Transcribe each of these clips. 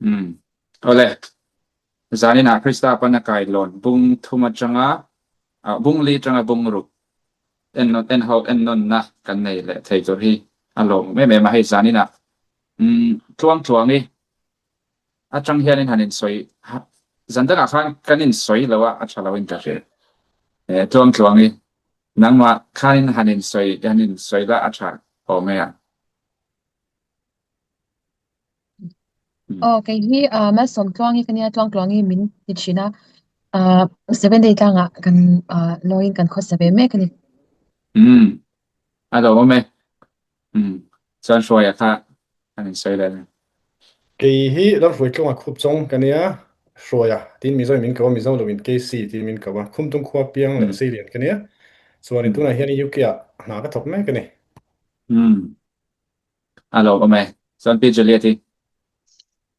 Umm. Awle. Zaninah Krista pana kailawn bung thum atanga bung li atanga bung ruk en en ho en nawnna kan nei leh thei tur hi a lawmawm em em a hei zaninah umm tluang tluang i atang hianin han insawi zan dangah khan kan insawi lo a a tha lo in ka hria e tluang tluang i nangmah khanin han insawi han insawi la a tha awm e a. Aw kei hi ah Malsawm tluang hi ka nia tluang tluang hi min ti thin a ah seven day tlangah kan ah lawiin kan khawsa ve mek a ni. Umm a lo awm e. Umm chuan Hruaia kha an insawi leh a ni. Kei hi Lalhruai tluanga khup chawng ka nia Hruaia tiin Mizo in min ko a Mizo lo in KC tiin min ko a Khumtung khua piang leh Seilian ka nia chuan in tunah hian UK ah hna ka thawk mek a ni. Umm A lo awm e. Chuan Pi Juliet i.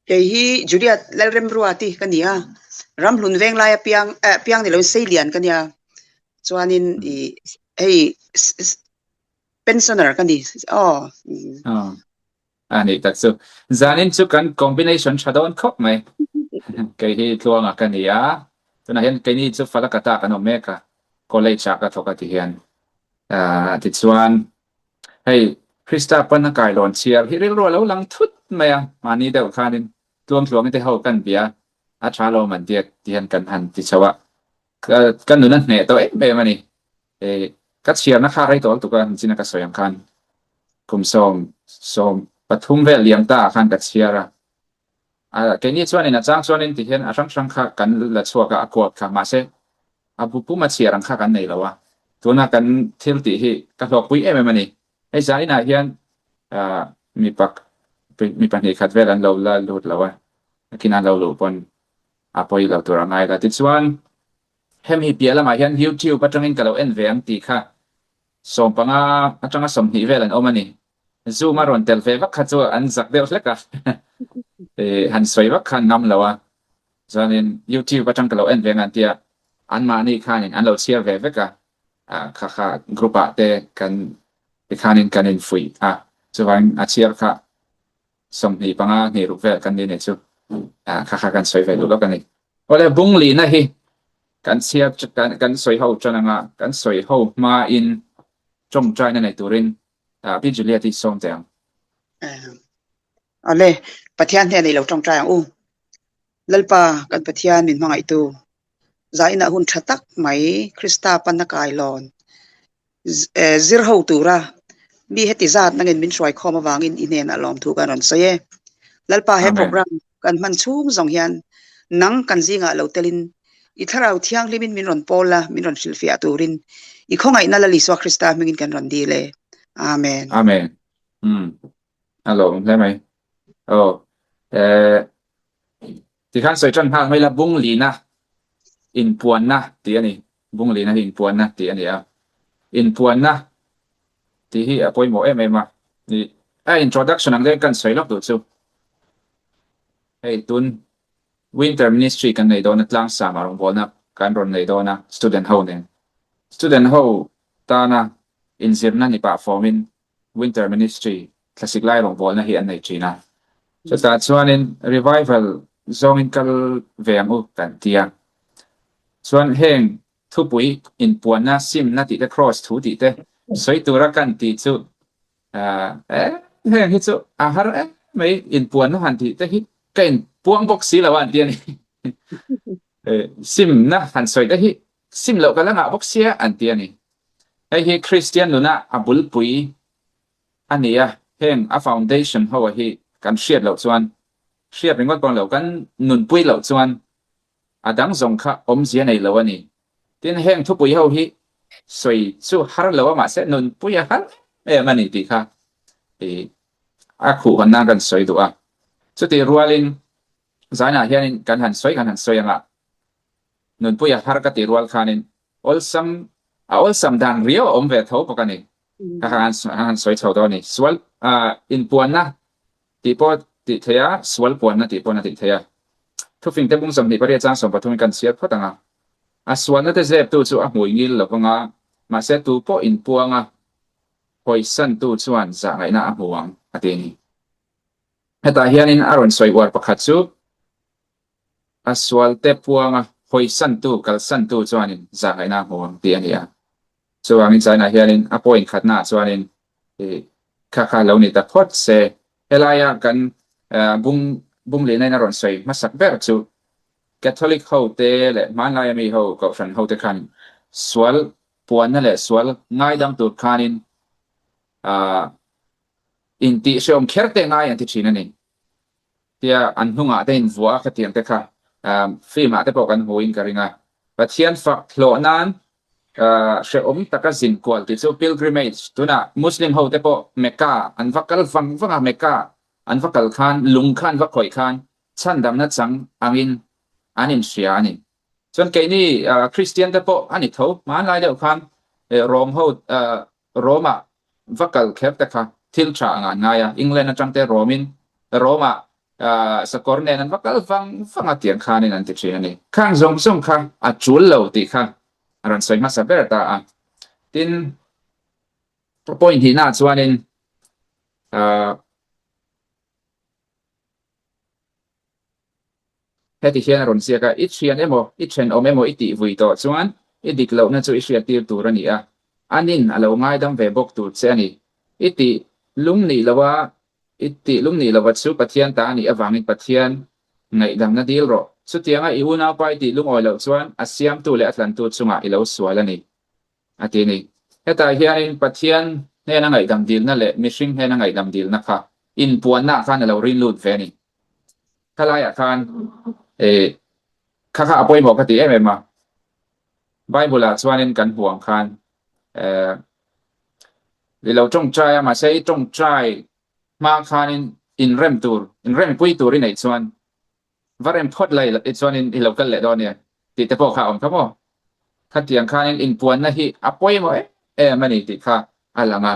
Kei hi Juliet Lalremruati ka ni a, Ramhlun Venglai a piang eh piang ni loin Seilian ka nia. Chuanin i hei pensioner ka ni aw. Aw a nih tak chu. Zanin chu kan combination tha dawn khawp mai. Kei hi Tluanga ka ni a, tunah hian keini chu Falakata kan awm mek a, college ah ka thawk a ti hian. Tichuan Hei, Krista pana kailawn chhiar hi rilru a lo lang thut mai a, mahni deuh khanin tluangtluangi te ho kan bia a tha lo man tia ti hian kan han ti chho a, ka ka nun a hneh tawh em em a ni. Hei, ka chhiarna kha rei tawh lutuk a, nichina ka sawi ang khan kum 13 vel liam ta ah khan ka chhiar a, a keini chuanin a chang chuanin ti hian a hrang hrang kha kan la chhuak a, a kuat kha mahse A bu pum a chhiar ang kha kan nei lo a, tuna kan thil tih hi ka hlawkpui em em a ni. Hei zainah hian mipa mi pahnih khat vel an lo la lut lo a, nakin an lo luh pawn a pawi lo tur a ngai la. Tichuan, hemi piah lamah hian YouTube atangin ka lo en ve ang tih kha 15 atanga 20 vel an awm a ni. Zoom a rawn tel ve vak kha chu an zak deuh hlek a, han sawi vak kha an ngam lo a. Chuanin YouTube atang ka lo en ve ngan tia anmahni khanin an lo chhiar ve vek a, kha kha group ah te kan tikhanin kan infuih a, chuvangin a chhiar kha 25 hnih ruk vel kan ni nei chu kha kha kan sawi ve duh lawk a ni. Awle bunglihna hi kan chhiar kan sawi ho tan anga kan sawi ho hmain tawngtaina nei turin Pi Juliet i sawm teh ang. Awle, Pathian hnenah i lo tawngtai ang u. Lalpa, kan Pathian min hmangaihtu, zainah hun tha tak mai Krista panna kailawn zir ho tura mi heti zat nangin min hruai khawm avangin i hnenah lawmthu kan rawn sawi e. Lalpa, he program kan hman chhung zawng hian nang kan zingah lo telin i thlarau thianghlimin min rawn pawl la, min rawn hrilhfiah turin i khawngaihna Lal Isua Krista hmingin kan rawn dil e. Amen. Amen. Umm. A lawm hle mai. Aw. Eh, tikhan sawi tan nghal mai la, bunglina inpuanna tih a ni. Bunglina hi inpuanna tih a ni a. Inpuanna tih hi a pawimawh em em a. Ni, a introduction ang deuhin kan sawi lawk duh chu. Hei tun Winter Ministry kan nei dawn a, tlangsam a rawngbawlna kan rawn nei dawn a, student ho nen. Student ho tana inzirna ni pah fawmin Winter Ministry thlasik lai rawngbawlna hi an nei thin a. Chutah chuanin revival zawngin kal ve ang u kan ti a. Chuan heng thupui inpuanna, simna tih te, cross thu tih te sawi tura kan tih chu eh heng hi chu a har em mai inpuanna han tih te hi ka inpuang bawk si lo a an ti a ni. Simna han sawi te hi sim loh ka la ngah bawk sia an ti a ni. Hei hi Kristian nuna a bulpui a ni a, heng a foundation ho a hi kan hriat loh chuan, hriat ringawt pawh lo, kan nunpui loh chuan a dang zawng kha awmzia nei lo a ni. Tin, heng thupui ho hi sawi chu har lo a, mahse nunpui a har em em a ni tih kha a khuhhawn nan kan sawi duh a. Chutih rualin zainah hianin kan han sawi kan han sawi anga nunpui a har ka tih rual khanin Awlsam, a awlsam dan riau a awm ve tho bawk a ni. Ka han han sawi chho dawn a ni. Sual, inpuanna tih pawh tih theih a, sual puanna tih pawh na tih theih a. Thufing te bung 28 chang 13 in kan chhiar phawt ang a. A sualna te zeptu chu a hmui ngil lo vang a, mahse tu pawh inpuang a, hawisantu chuan zahngaihna a hmu ang, a ti a ni. Hetah hianin a rawn sawi uar pakhat chu a sualte puanga hawisantu, kalsantu chuanin zahngaihna a hmu ang tih a ni a. Chuvangin China hianin a point khatnaah chuanin kha kha lo ni ta phawt se. Helaia kan bung bunglihna in a rawn sawi hmasak ber chu Catholic hote leh hmanlaia mi ho kohhran hote khan sual puanna leh sual ngaidam tur khanin intih hrehawm kher te ngai an ti thin a ni. Tia an hnungah te invuah a khatiang te kha film ah te pawh kan hmuin ka ring a. Pathian fak hlawh nan hrehawm taka zin kual tih chu pilgrimage tunah Muslim ho te pawh Mecca an va kal vang vang a, Mecca an va kal khan lung kha an va khawih khan chhandamna chang angin an inhria a ni. Chuan keini Kristian te pawh a ni tho, hmanlai deuh khan Rom ho Rome-ah va kal kher te kha thil tha ang an ngai a, England atang te Rome-in Rome-ah sakawr nen an va kal vang vang a tiang khanin an ti thin a ni. Khang zawng zawng kha a tul lo tih kha a rawn sawi hmasa ber ta a. Tin, point hnihnaah chuanin Heti hian a rawn ziak a, I thian emaw, i thenawm emaw i tih vui tawh chuan i dik lohna chu i hriattir tur a ni a, anin a lo ngaidam ve bawk tur che a ni. I tih lung nih loha, i tih lung nih lova chu Pathian ta a nih avangin Pathian ngaihdamna dil rawh. Chutianga i unaupa i tih lungawi loh chuan a siamtu leh a tlantu chungah i lo sual a ni. A ti a ni. Hetah hianin Pathian hnena ngaihdam dilna leh mihring hnena ngaihdam dilna kha inpuannaah khan a lo rin lut ve a ni. Khalaiah khan eh kha kha a pawimawh ka ti em em a. Bible-ah chuanin kan hmuh ang khan eh i lo tawngtai a, mahse i tawngtai hma khanin inrem tur, inrempui tur i neih chuan Va rem phawt lai i chuanin i lo kal leh dawn nia tih te pawh kha a awm kha maw? Khatiang khanin inpuanna hi a pawimawh em em a ni tih kha a lang a.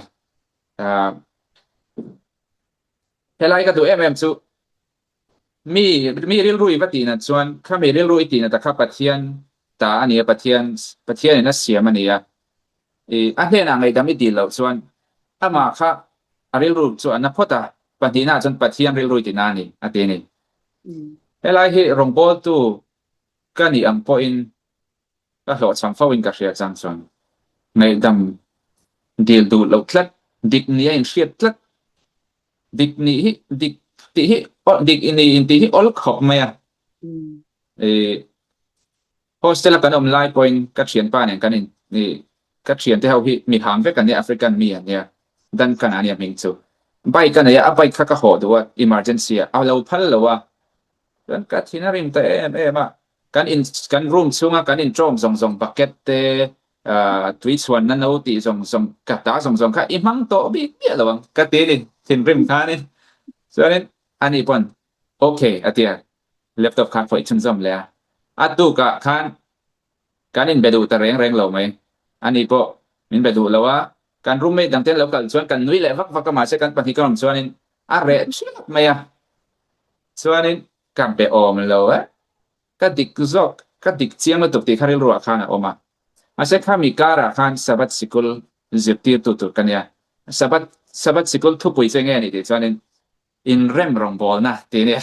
Helai ka duh em em chu mi mi rilru i va tih nat chuan kha mi rilru i tih nat a kha Pathian ta a ni a, Pathian Pathianin a siam a ni a. I a hnenah ngaihdam i dil loh chuan amah kha a rilru chu a na phawt a, pahnihnaah chuan Pathian rilru i ti na a ni, a ti a ni. Helai hi rawngbawltu ka nih ang pawhin ka hlawhchham fo in ka hria chang chuan ngaihdam dil duh loh tlat, dik nih a inhriat tlat, dik nih hi dik tih hi dik i ni intih hi awl khawp mai a. I Hostel a kan awm lai pawhin ka thianpa nen kan in ih ka thiante ho hi mi hang vek an nia African mi an nia Duncan a nia hming chu bike a nei a a bike kha ka hawh duh a emergency ah a lo phal lo a chuan ka thin a rim ta em em a kan in kan room chhunga kan in tawm zawng zawng bucket te ah tui chhuanna no tih zawng zawng ka ta zawng zawng kha i hmang tawh bik miah lo ang ka ti a ni thinrim khanin chuanin ani pawn okay a ti a Laptop kha khawih chhunzawm leh a, a tukah khan kan inbe duh ta reng reng lo mai. Ani pawh min be duh lo a, kan roommate dang te an lo kal chuan kan nui leh vak vak a, mahse kan pahnih kan awm chuanin a reh ṭhiap mai a. Chuanin ka be awm lo e, ka dik zawk, ka dik chiang lutuk tih kha rilruah khan a awm a. Mahse khami karah khan Sabbath sikul zirtirtu tur ka nia, Sabbath Sabbath sikul thupui chu enge a nih tih chuanin Inrem rawngbawlna tih a nia.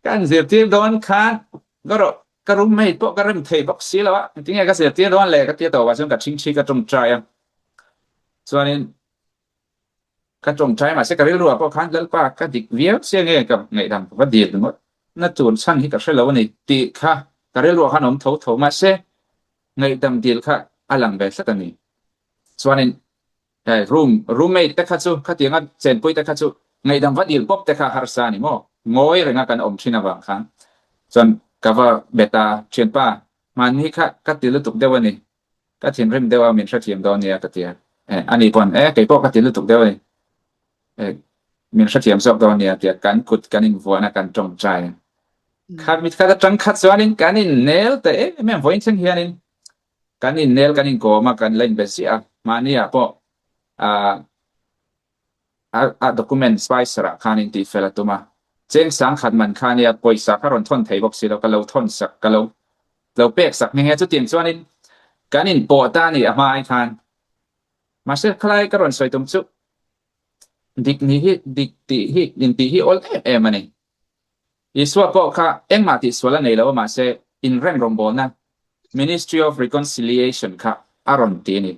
Kan zirtir dawn khan ka rawh ka roommate pawh ka rem thei bawk si lo a, engtinge ka zirtir dawn le ka tia tawpah chuan ka thingthi ka tawngtai a, chuanin ka tawngtai mahse ka rilruah pawh khan Lalpa ka dik viau sia nge ka ngaihdam ka va dil ringawt na tur chhan hi ka hre lo a ni tih kha ka rilruah khan a awm tho tho mahse ngaihdam dil kha a lang ve tlat a ni. Chuanin Hei room roommate te kha chu khatianga chenpui te kha chu ngaihdam va dil pawp te kha harsa a ni maw? Ngawi renga kan awm thin avang khan chuan ka va bet a, thianpa hmanni kha ka ti lutuk deuh a ni, ka thinrim deuh a min hrethiam dawn nia ka ti a, eh ani pawn eh kei pawh ka ti lutuk deuh a ni, eh min hrethiam zawk dawn nia tia kan kut kan invuahna kan tawngtai a, kha mit khat atang kha chuanin kan innel ta em em vawiin thleng hianin Kan innel kan inkawm a, kan la inbe ziah a, mahniah pawh a a document spicer ah khan in tihfel a tum a, cheng sangkhat man kha nia pawisa kha rawn thawn thei bawk si lo, ka lo thawn sak, ka lo lo pek sak nghe nghe, chutiang chuanin kan inpawh ta a ni a hma ai khan. Mahse khalai ka rawn sawi tum chu. Dik nih hi dik tih hi intih hi awl em em a ni. Isua pawh kha engmah tihsual a nei lo a mahse inrem rawngbawlna, Ministry of Reconciliation, kha a rawn ti a ni.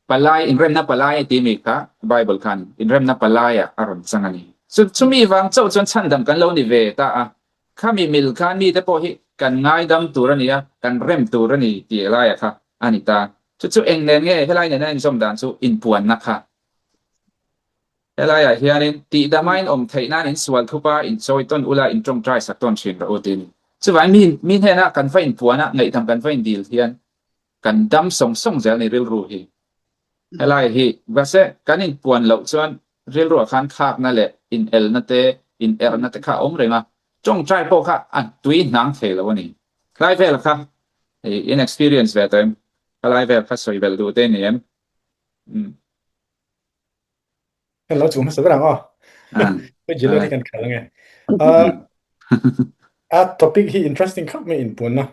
Palai, inremna palai a ti mi kha Bible khan inremna palaiah a rawn chang a ni. Chu chumi vang chauh chuan chhandam kan lo ni ve ta a, khami mil khan mite pawh hi kan ngaidam tur a ni a, kan rem tur a ni tih laiah kha a ni ta. Chu chu eng nen nge helai nena inzawm dan chu inpuanna kha Helaiah hianin tihdamain awm theih nan in sual thup a, in chawi tawn ula, in tawngtai sak tawn thin rawh u tiin. Chuvangin mi mi hnenah kan va inpuan a, ngaihdam kan va indil hian kan dam sawng sawng zel ni rilru hi. Helai hi mahse kan inpuan loh chuan rilruah khan khakna leh inelna te, inerhna te kha a awm reng a, tawngtai pawh kha a tui hnang thei lo a ni. Helai vel kha in experience ve tawh em? Helai vel kha sawi belh duh te ni em? Umm. Kan lo chung hmasa ber ang aw. Hei Juliet hi kan khal ange. A topic hi interesting khap mai inpuanna.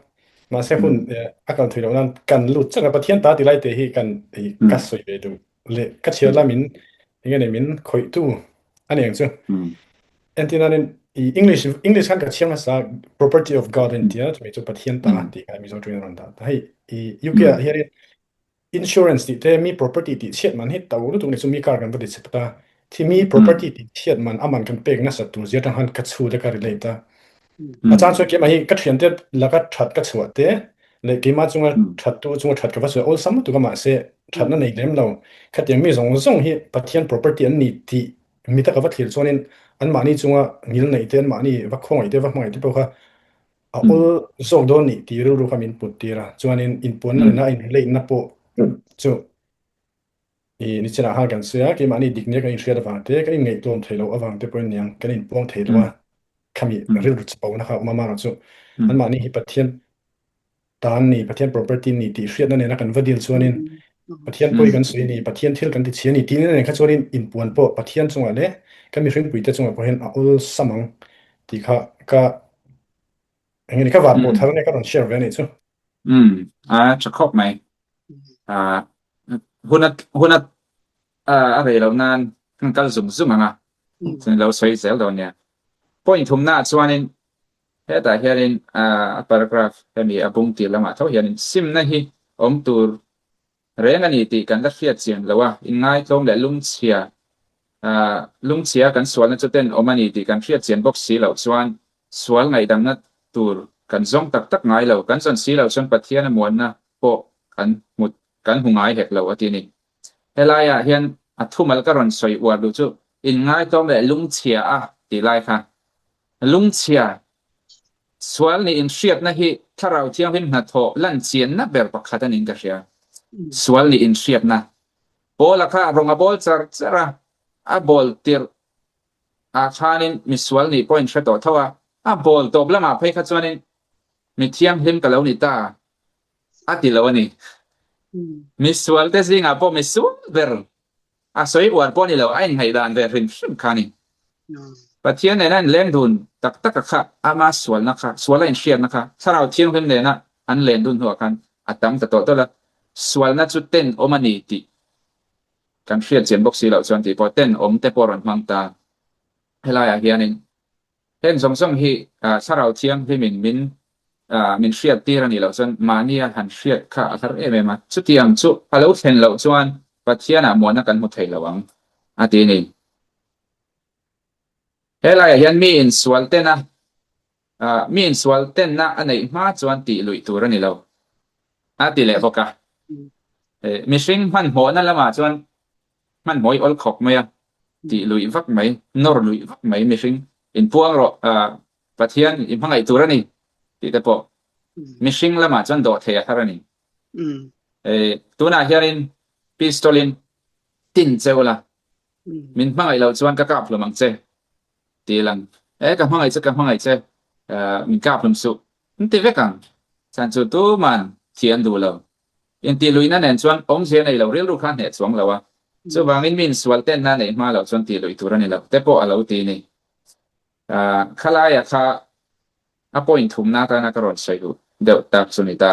Mahse hun a kal thui loh nan kan lut chak a Pathian ta ti lai te hi kan ka sawi ve duh le ka chhiar la min enge nei min khawih tu ani ang chu. Entir nanin i English English khan ka chhiar hmasa property of God an tia chumi chu Pathian ta tih kha Mizo tawngin a rawn dah ta. Hei i UK ah hianin Insurance tih te mi property tih chhiat man hi to lutuk ni chu mi car kan va ti chhe ta. Thi mi property tih chhiat man a man kan pek nasat tur zia tang khan ka chhu te ka relate a. A chang chuan keimah hi ka thian te laka that ka chhuah te leh keimah chunga that tu chunga that ka va chhuah awlsam lutuk a mahse thatna nei lem lo. Khatiang mi zawng zawng hi Pathian property an ni tih mi taka va thlir chuanin anmahni chunga ngil neih te anmahni va khawngaih te va hmangaih te pawh kha a awl zawk dawn nih tih rilru kha min put tir a, chuanin inpuanna nena a inrelate-na pawh chu i nichinah khan kan sawi a, keimahni dik nia kan inhriat avang te, kan inngaihtlawm thei loh avang te pawhin niang kan inpuang thei lo a, khami rilru chapona kha a awm a, amaherawhchu anmahni hi Pathian tan ni, Pathian property ni tih hriatna nena kan va dil chuanin Pathian pawi kan sawi ni, Pathian thil kan ti chhia ni tihna nen kha chuanin inpuan pawh Pathian chungah leh kan mihringpuite chungah pawh hian a awlsam ang tih kha ka Eng ni ka van pawh thar ania ka rawn share ve anih chu. Um a tha khawp mai. A hun a hun a a rei loh nan kan kal zung zung ang a. Chuan lo sawi zel dawn nia. Point thumna ah chuanin hetah hianin a paragraph hemi a bung tir lamah tho hianin simna hi awm tur Reng a ni tih kan la hriat chian lo a, inngaitlawm leh lungchhia lungchhia kan sualna chu ten awm a ni tih kan hriat chian bawk si loh chuan sual ngaihdamna tur kan zawng tak tak ngai lo, kan zawn si loh chuan Pathian a muanna pawh kan hmu kan hmu ngai hek lo a ti a ni. Helaiah hian a thumal ka rawn sawi uar duh chu inngaitlawm leh lungchhia a tih lai kha lungchhia Sual nih inhriatna hi Thlarau Thianghlim hnathawh lan chianna ber pakhat a niin ka hria. Sual nih inhriatna. Paula kha rawng a bawl char char a, a bawl tirh ah khanin mi sual nih pawh inhre tawh tho a, a bawl tawp lamah phei kha chuanin mi thianghlim ka lo ni ta a ti lo a ni. Mi sualte zingah pawh mi sual ber A sawi uar pawh a ni lo, a inngaihdan ve hrim hrim kha a ni. Pathian nena inleng dun tak tak a kha, ama sualna kha, suala inhriatna kha, Thlarau Thianghlim nena an len dun hnuah khan a tam ta tawh tawlh a, sualna chu ten awm a ni tih kan hriat chian bawk si loh chuan tih pawh ten awm te pawh a rawn hmang ta. Helaiah hianin Heng zawng zawng hi Thlarau Thianghlimin min min hriat tir a nih loh chuan mahnia han hriat kha a har em em a. Chutiang chu a lo thlen loh chuan Pathianah muanna kan hmu thei lo ang, a ti a ni. He laiah hian mi insual tena mi insual tenna a neih hma chuan tih luih tur a ni lo, a ti leh bawk a. Mihring hmanhmawhna lamah chuan Hmanhmawh i awl khawp mai a, tih luih vak mai, nawr luih vak mai mihring inpuang rawh, Pathian i hmangaih tur a ni tih te pawh mihring lamah chuan dawh thei a har a ni. Tunah hianin pistol in tin che ula, min hmangaih loh chuan ka kap hlum ang che ti lang, e ka hmangaih che ka hmangaih che, min kap hlum suh an ti vek ang, chhan chu tuman thi an duh lo. Intihluihna nen chuan awmzia nei lo rilru kha hneh chuang lo a, chuvangin mi insual tenna neih hma loh chuan tihluih tur a ni lo te pawh a lo ti ni. Khalaia kha a point thumna atana ka rawn sawi duh deuh tak chu ni ta.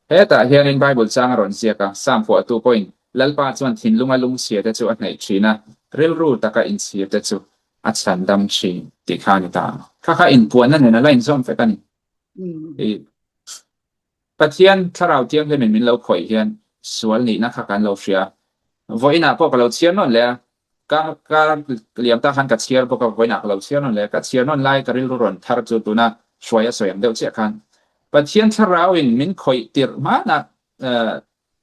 Hetah hianin Bible chang a rawn ziak a, Psalm phuahtu pawhin Lalpa chuan thinlunga lungchhia te chu a hnaih thin a. Rilru taka inchhir te chu a chhandam thin tih kha a ni ta ang. Kha kha inpuanna nen a la inzawm vek a ni. I Pathian Thlarau Thianghlimin min lo khawih hian sual nihna kha kan lo hria. Vawiinah pawh ka lo chhiar nawn leh a, ka ka liam ta khan ka chhiar bawk a, vawiinah ka lo chhiar nawn leh a, ka chhiar nawn lai ka rilru rawn thar chu tuna hruai a sawi ang deuh chiah khan Pathian Thlarauin min khawih tirh hmanah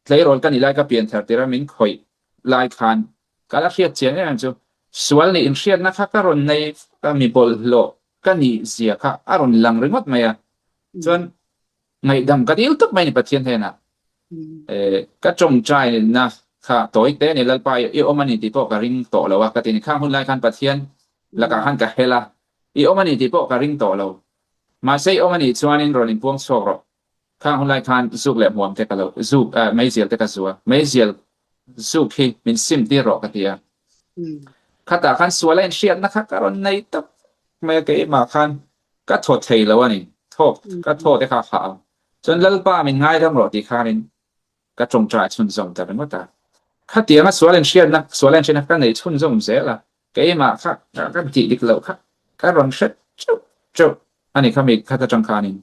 tleirawl ka nih lai ka pian thar tirh a min khawih lai khan ka la hriat chian em em chu sual nih inhriatna kha ka rawn nei fak a, mi bawlhhlawh ka nih zia kha a rawn lang ringawt mai a, chuan ngaihdam ka dil tawp mai a ni Pathian hnenah. Ka tawngtaina kha tawi te a ni Lalpa i awm a ni tih pawh ka ring tawh lo a ka ti a ni. Khang hun lai khan Pathian lakah khan ka hel a, i awm a ni tih pawh ka ring tawh lo. Mahse i awm a nih chuanin rawn inpuang chhuak rawh. Khang hun lai khan zuk leh hmuam te ka lo zuk meizial te ka zu a, meizial zuk hi min sim tir rawh ka ti a. Khatah khan sual a inhriatna kha ka rawn nei tawp mai a keimah khan ka thaw thei lo a ni, thawk ka thaw te kha a hah a. Chuan Lalpa min ngaidam rawh tih khanin ka tawngtai chhunzawm ta ringawt a. Khatianga sual inhriatna, sual a inhriatna ka nei chhunzawm zel a, keimah kha ka tih dik loh kha ka rawn hre teuh teuh a ni khami khat atang khanin.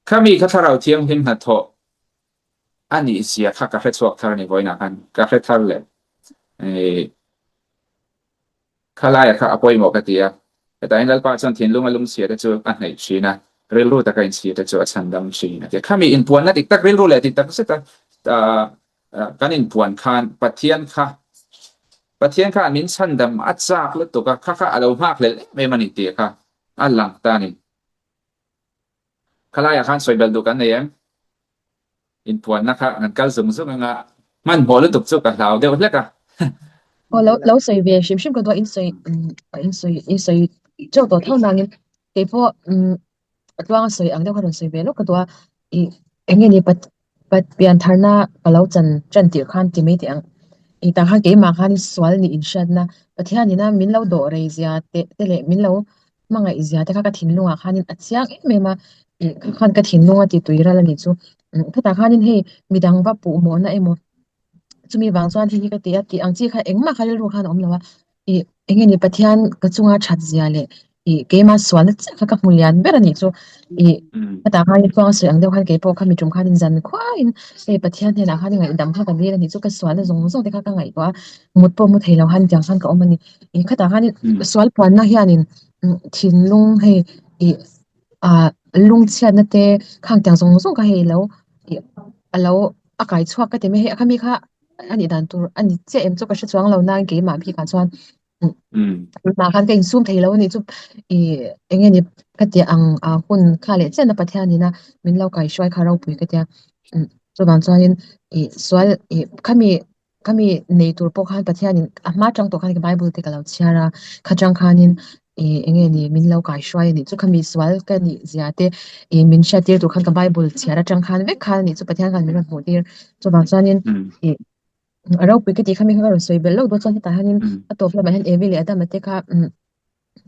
Khami kha Thlarau Thianghlim hnathawh a nih zia kha ka hre chhuak thar a ni vawiinah khan ka hre thar leh. Khalaia kha a pawimawh ka ti a, hetah hian Lalpa chuan thinlunga lungchhia te chu a hnaih thin a, rilru taka inchhir te chu a chhandam thin a ti a. Khami inpuanna dik tak, rilru leh dik tak zeta kan inpuan khan Pathian kha Pathian kha min chhandam a chak lutuk a, kha kha a lo nghakhlelh em em a ni tih kha a lang ta a ni. Khalaiah khan sawi belh duh kan nei em? Inpuanna kha kan kal zung zung anga hmanhmawh lutuk chu ka hlau deuh hlek a. Aw lo lo sawi ve hrim hrim ka duh a, in sawi in sawi in sawi teuh tawh tho nangin keipawh a tluanga sawi ang deuh kha rawn sawi ve lawk ka duh a, ih eng nge ni pat pat pian tharna ka lo chan tan tirh khan ti mai teh ang. Ih tah khan keimah khan sual nih inhriatna Pathian ina min lo dawh rei zia te te leh min lo hmangaih zia te kha ka thinlungah khanin a chiang em em a, ih kha khan ka thinlung a ti tui ral a nih chu. Khatah khanin hei midang va puh mawhna emaw chumi vang chuan hei hi ka ti a tih ang chi kha engmah kha rilru khan a awm lo a, ih eng nge ni Pathian ka chunga that zia leh ih keimah sualna chiah kha ka hmu lian ber a nih chu. Ih khatah khanin tluang sawi ang deuh khan keipawh kha mi tum khanin zan khuaiin hei Pathian hnenah khan i ngaihdam kha ka dil a nih chu ka sualna zawng zawng te kha ka ngaihtuah a, mut pawh mu thei lo khan tiang khan ka awm a ni. Ih khatah khanin sual puanna hianin thinlung hei ih ah lungchhiatna te khang tiang zawng zawng kha hei alo ih alo a kai chhuak ka ti mai hei khami kha a nih dan tur a ni chiah em chu ka hre chuang lo nain keimah bikah chuan keimah khan ka insum thei lo a nih chu ih eng nge ni ka tih ang ah hun kha leh chiahna Pathianin a min lo kaihruai kha ropui ka tia chuvang chuanin ih sual ih khami Khami nei tur pawh khan Pathianin a hma tang tawh khan Bible te ka lo chhiar a, kha tang khanin ih eng nge ni min lo kaihruai a nih chu khami sual ka nih zia te ih min hriattir tur khan ka Bible chhiar atang khan vek khan a nih chu Pathian khan min rawn hmuh tir. Chuvang chuanin ih a ropui ka tih khami kha ka rawn sawi belh lawk dawn chuan hetah hianin a tawp lamah hian Evi leh Adama te kha umm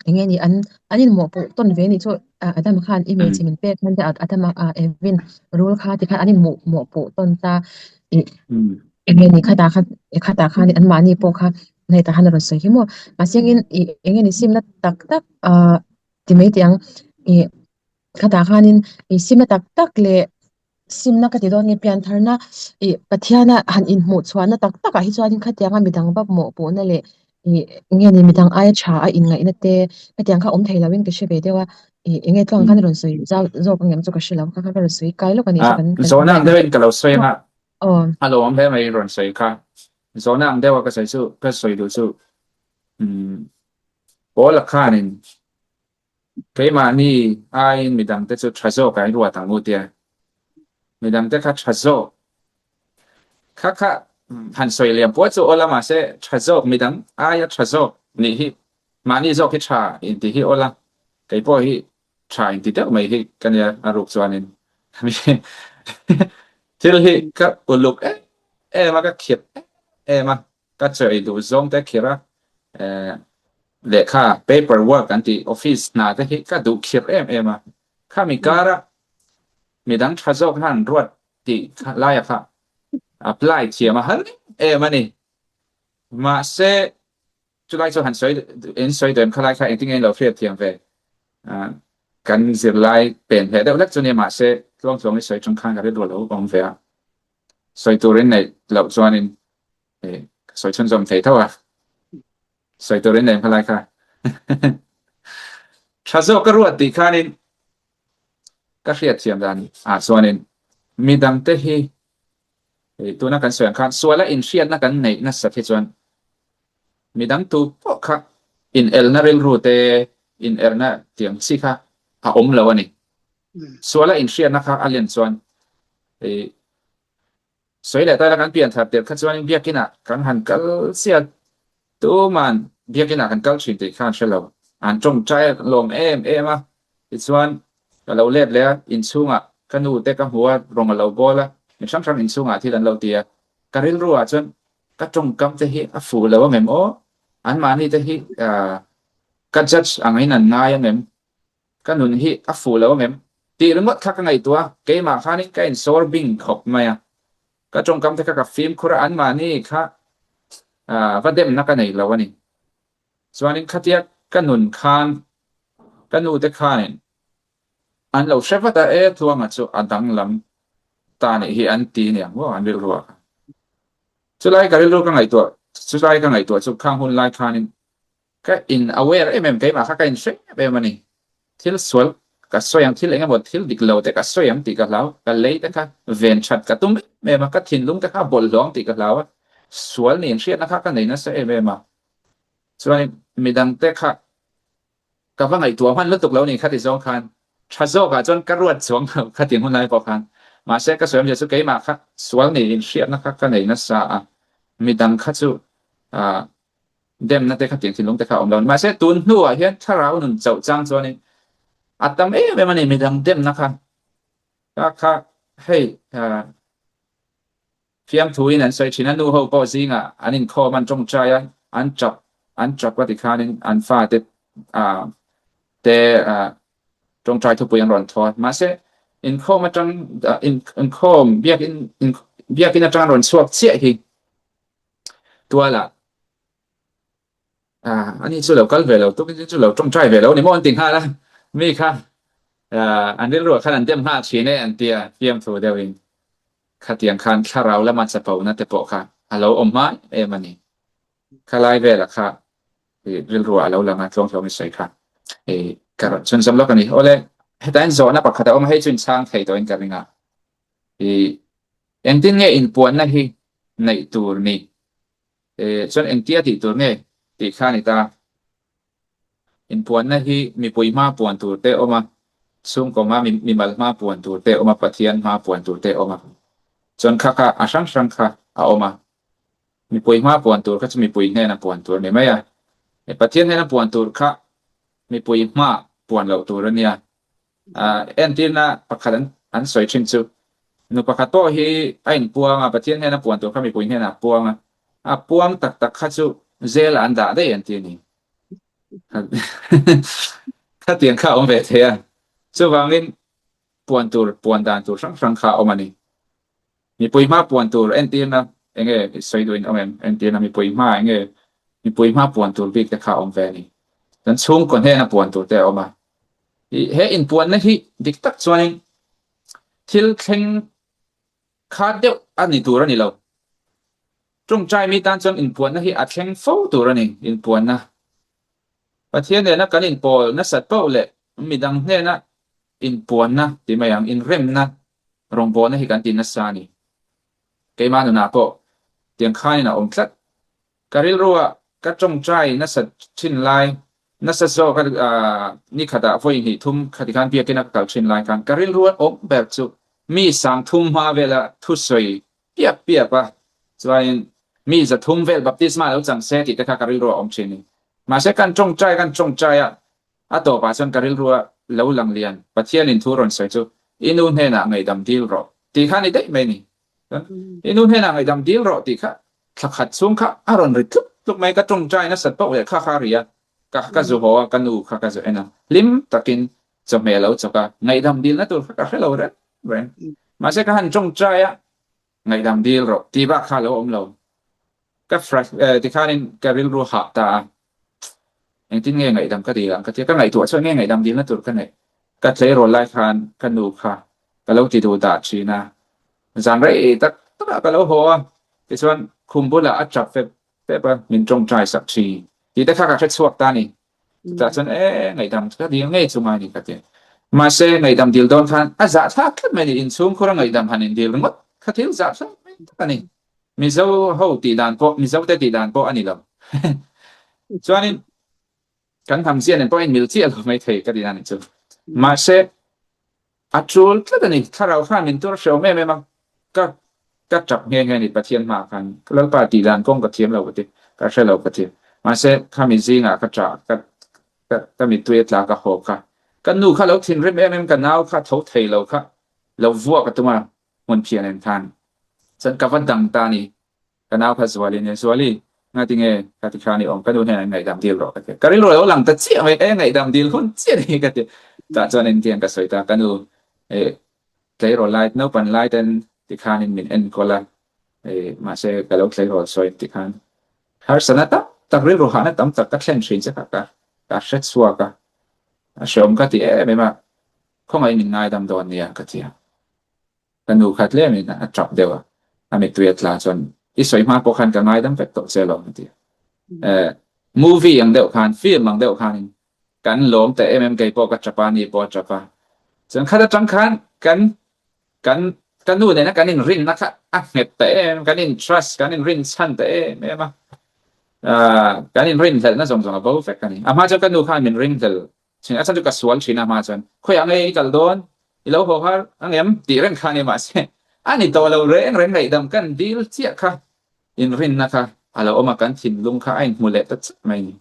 eng nge ni an an inmawhpuh tawn ve anih chu Adama khan i hmeichhe min pek khan te Adama Evin rul kha tikhan an inmawh mawhpuh tawn ta ih eng nge ni khatah khan khatah khan anmahni pawh kha hetah khan a rawn sawi hi maw mahse engin ih eng nge ni simna tak tak ah ti mai teh ang ih khatah khanin ih simna tak tak leh Simna ka ti dawn nge piantharna ih Pathiana han inhmuh chhuahna tak takah hi chuanin khatianga midang va mawhpuhna leh ih eng nge ni midang aia tha a inngaihna te khatiang kha awm thei loin ka hre ve deuh a ih eng nge tluang khan a rawn sawi zau zawk ang em chu ka hre lo kha kha ka rawn sawi kai lawk a nih chu kan kan Zawhna ang deuhin ka lo sawi anga aw a lo awm hle mai rawn sawi kha zawhna ang deuha ka sawi chu ka sawi duh chu umm Paula khanin Keimahni aiin midangte chu tha zawk ah i ruat ang u tia. Midangte kha tha zawk kha kha han sawi liam puat chu awl a mahse tha zawk midang aia tha zawk nih hi mahni zawk hi tha inti hi awl a, keipawh hi tha inti deuh mai hi ka nia a ruk chuanin thil hi ka uluk em em a ka khirh em em a. Ka chawi duh zawng te khirh a, lehkha, paper work an tih, office hna te hi ka duh khirh em em a. Khami kara midang tha zawk khan ruat tih laia kha apply thiam a har em em a ni. Mahse. Chulai chu han sawi in sawi duh em khalai kha engtin nge in lo hriat thiam ve? Kan zirlai pen hleh deuh hlek chu nia mahse tluang tluang i sawi chung khan ka rilru a lo awm ve a. Sawi tur in neih loh chuanin ka sawi chhunzawm thei tho a. Sawi tur in nei em khalai kha? Tha zawk ka ruat tih khanin ka hriat thiam dan ah chuanin midangte hi tuna kan sawi ang khan suala inhriatna kan neih nasat hi chuan midang tu pawh kha inelna rilru te inerna tiang chi kha a awm lo a ni. Suala inhriatna kha a len chuan Sawi leh taila kan pian thar tirh kha chuanin biakinah kan han kal chiat tuman biakinah kan kal thin tih kha an hre lo. An tawngtai lawm em em a, tichuan ka lo let leh a, inchhungah ka nu te ka hmu a, rawng a lo bawl a, mi hrang hrang inchhungah thil an lo ti a, ka rilru ah chuan ka tawngkam te hi a fuh lo ang em aw, anmahni te hi ka judge angin an ngai ang em? Ka nun hi a fuh lo ang em? Tih ringawt kha ka ngaihtuah a, keimah khanin ka insawr bing khawp mai a. Ka tawngkam te kha ka fimkhur a, anmahni kha va demna ka nei lo a ni. Chuanin khatia ka nun khan ka nu te khanin an lo hre vat a, e Tluanga chu a danglam ta nih hi an ti niang maw an rilru ah khan. Chulai ka rilru ka ngaihtuah, chulai ka ngaihtuah chu khang hun lai khanin Ka in aware em em keimah kha ka in hre em em a ni. Thil sual ka sawi ang, thil eng emaw thil dik lo te ka sawi ang tih ka hlau, ka lei te kha ven that ka tum em em a, ka thinlung te kha a bawlhhlawh ang tih ka hlau a, sual nih inhriatna kha ka nei nasa em em a. Chuanin midang te kha ka va ngaihtuah hman lutuk lo ni khati zawng khan tha zawkah chuan ka ruat chuang lo khati hun lai pawh khan. Mahse ka sawi awmzia chu keimah kha sual nih inhriatna kha ka nei nasa a, midang kha chu ah Demna te kha tiang thinlung te kha a awm lo a ni. Mahse tun hnuah hian thlarau nun chauh chang chuanin a tam em em a ni midang demna kha. Kha kha hei fiamthuin an sawi thin a, nu ho pawh zingah an inkhawm an tawngtai a, an tap an tap a tikhanin an fate te tawngtai thupui an rawn thaw a. Mahse inkhawm atang inkhawm biakin biakin atang an rawn chhuak chiah hi Tualah ah ani chu lo kal ve lo tuk in chu lo tawngtai ve lo ni maw an ti nghal a, mi kha ah an rilruah khan an dem nghal thin e an ti a, fiamthu deuhin khatiang khan thlarau lama chapona te pawh kha a lo awm hma em a ni. Khalai velah kha rilruah a lo lang a, tluangtluang i sawi kha i ka rawn chhunzawm lawk a ni. Awle hetah hian zawhna pakhat a awm a, hei chu inchhang thei tawhin ka ring a, i Engtin nge inpuanna hi neih tur ni? Chuan engtia tih tur nge tih kha a ni ta. Inpuanna hi mipui hma puan tur te a awm a, chhungkaw hma, mimal hma puan tur te a awm a, Pathian hma puan tur te a awm a. Chuan kha kha a hrang hrang kha a awm a. Mipui hma puan tur kha chu mipui hnena puan tur a ni mai a. Pathian hnena puan tur kha mipui hma puan loh tur a nia. Entirna pakhat an sawi thin chu, nu pakhat pawh hi a inpuang a, Pathian hnena puan tur kha mipui hnenah a puang a, a puang tak tak kha chu zel ah an dah daih an ti a ni. Khatiang kha a awm ve thei a, chuvangin puan tur, puan dan tur hrang hrang kha a awm a ni. Mipui hma puan tur entirna enge sawi duh in awm em? Entirna mipui hma enge mipui hma puan tur bik te kha a awm ve a ni. Kan chhungkaw hnena puan tur te a awm a. He inpuanna hi dik tak chuanin thil thleng khat deuh a ni tur a ni lo. Tawngtai mi tan chuan inpuanna hi a thleng fo tur a ni, inpuanna. Pathian nena kan inpawl nasat poh leh midang hnena inpuanna ti mai ang, inremna rawngbawlna hi kan ti nasa a ni. Keimah nunah pawh tiang khanin a awm tlat. Ka rilrua ka tawngtai nasat thin lai, nasa zawk a ni khatah vawi hnih thum khati khan biakina ka kal thin lai khan ka rilrua awm ber chu mi sangthum hma vela thusawi piap piap a, chuanin mi zathum vel baptisma lo chang se tih te kha ka rilru a awm thin ni. Mahse kan tawngtai kan tawngtai a, a tawpah chuan ka rilru a lo lang lian, Pathianin thu rawn sawi chu i nu hnenah ngaihdam dil rawh tih kha a ni daih mai ni. Chuan i nu hnenah ngaihdam dil rawh tih kha thla khat chhung kha a rawn ri tlup tlup mai, ka tawngtai nasat poh leh kha kha a ri a, ka ka zu haw a, ka nu kha ka zu en a, hlim takin chawhmeh a lo chawk a, ngaihdam dilna tur kha ka hre lo reng reng. Mahse ka han tawngtai a, ngaihdam dil rawh tih bak kha a lo awm lo. Ka tikhanin ka rilru hah ta a. Engtin nge ngaihdam ka dil ang ka ti a, ka ngaihtuah chuan nge ngaihdam dilna tur ka neih. Ka tleirawl lai khan ka nu kha ka lo ti duh dah thin a, zan rei tak takah ka lo haw a, tichuan khum bulah a tap fep fep a, min tawngtai sak thin tih te kha ka hre chhuak ta a ni. Chutah chuan e ngaihdam ka dil ngei chu ngai ni ka ti. Mahse ngaihdam dil dawn khan a zahthlak tlat mai a ni, inchhungkhur a ngaihdam han indil ringawt kha thil zahthlak mai tak a ni. Mizo ho tih dan pawh, Mizo te tih dan pawh a ni lo. Chuanin kan hnam zia nen pawh a inmil chiah lo mai thei ka tih dan chu. Mahse a tul tlat a ni, thlarau khan min tur hreawm em em a, ka ka tap nghe nghe a ni Pathian hmaah khan, Lalpa tih dan kawng ka thiam lo ka ti, ka hre lo ka ti. Mahse khami zingah ka tah, ka ka ka mittui a tla ka haw kha. Ka nu kha lo thinrim em em, ka nau kha tho thei lo kha lo vuak a tum a, hmun phian en khan chuan ka va dang ta a ni. Ka nau kha Zuali nia, Zuali, ngati nge ka ti khan i awm, ka nu hnenah ngaihdam dil rawh ka ti. Ka rilru a lo lang ta chiah mai, e ngaihdam dil hun chiah ni ka ti. Tah chuan engtiang ka sawi ta, ka nu eh tleirawl lai, naupan lai ten ti khanin min enkawl a, eh mahse ka lo tleirawl sawi ti khan harsatna tam tak, rilru hahna tam tak ka thlen thin che kha ka ka hre chhuak a, a hreawm ka ti em em a, khawngaih min ngaidam dawn nia ka ti a. Ka nu kha tlemin a tap deuh a, a mittui a tla chuan i sawi hma pawh khan ka ngaidam vek tawh che alawm a ti a. Eh, movie ang deuh khan, film ang deuh khanin kan lawm ta em em, kei pawh ka tap a, ni pawh a tap a. Chuan khat atang khan kan kan ka nu nena kan inrinna kha a nghet ta em em, kan in trust, kan inrin chhan ta em em a. Ah, kan inrinhlelhna zawng zawng a bo vek a ni. A hma chuan ka nu khan min ringhlel Thin a chhan chu ka sual thin a hma chuan khawiah nge i kal dawn i lo haw har ang em tih reng kha a ni mahse a ni tawh lo reng reng ngaihdam kan dil chiah kha inrinna kha a lo awm a kan thinlung kha a inhmu leh ta chiah mai ni.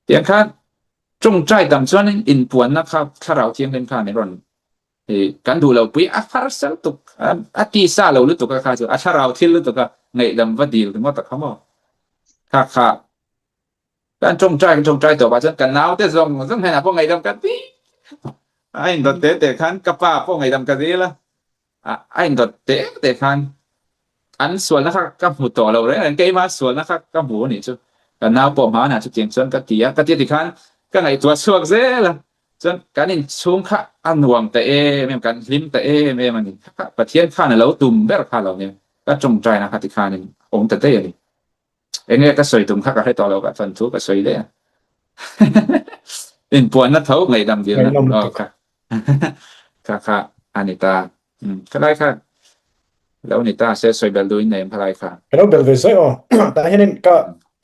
Tiang khan tawngtai tam chuan inpuanna kha thlarau thianghlim khan min rawn i kan duh lo pui a harsa lutuk a tisa lo lutuk a kha chu a thlarau thil lutuk a ngaihdam va dil ringawt a kha maw kha kha Kan tawngtai kan tawngtai tawp ah chuan ka naute zawng zawng hnenah pawh ngaihdam ka dil a indawt te te khan ka pa pawh ngaihdam ka dil a, a indawt te te khan an sualna kha ka hmu tawh lo reng reng keimah sualna kha ka hmu anih chu ka nau pawh hmanah chutiang chuan ka ti a ka ti a tikhan ka ngaihtuah chhuak zel a chuan kan inchhung kha a nuam ta em em kan hlim ta em em a ni Pathian khan a lo tum ber kha lo nia ka tawngtaina kha tikhanin a awm ta daih a ni. Enge ka sawi tum kha ka hre tawh lo ka chuan thu ka sawi daih a. Inpuanna tho ngaihdam dilna aw kha kha kha a ni ta. Khalai kha lo ni ta se sawi bel duhin nei em khalai kha. Ka lo bel ve zaih aw. Tah hianin ka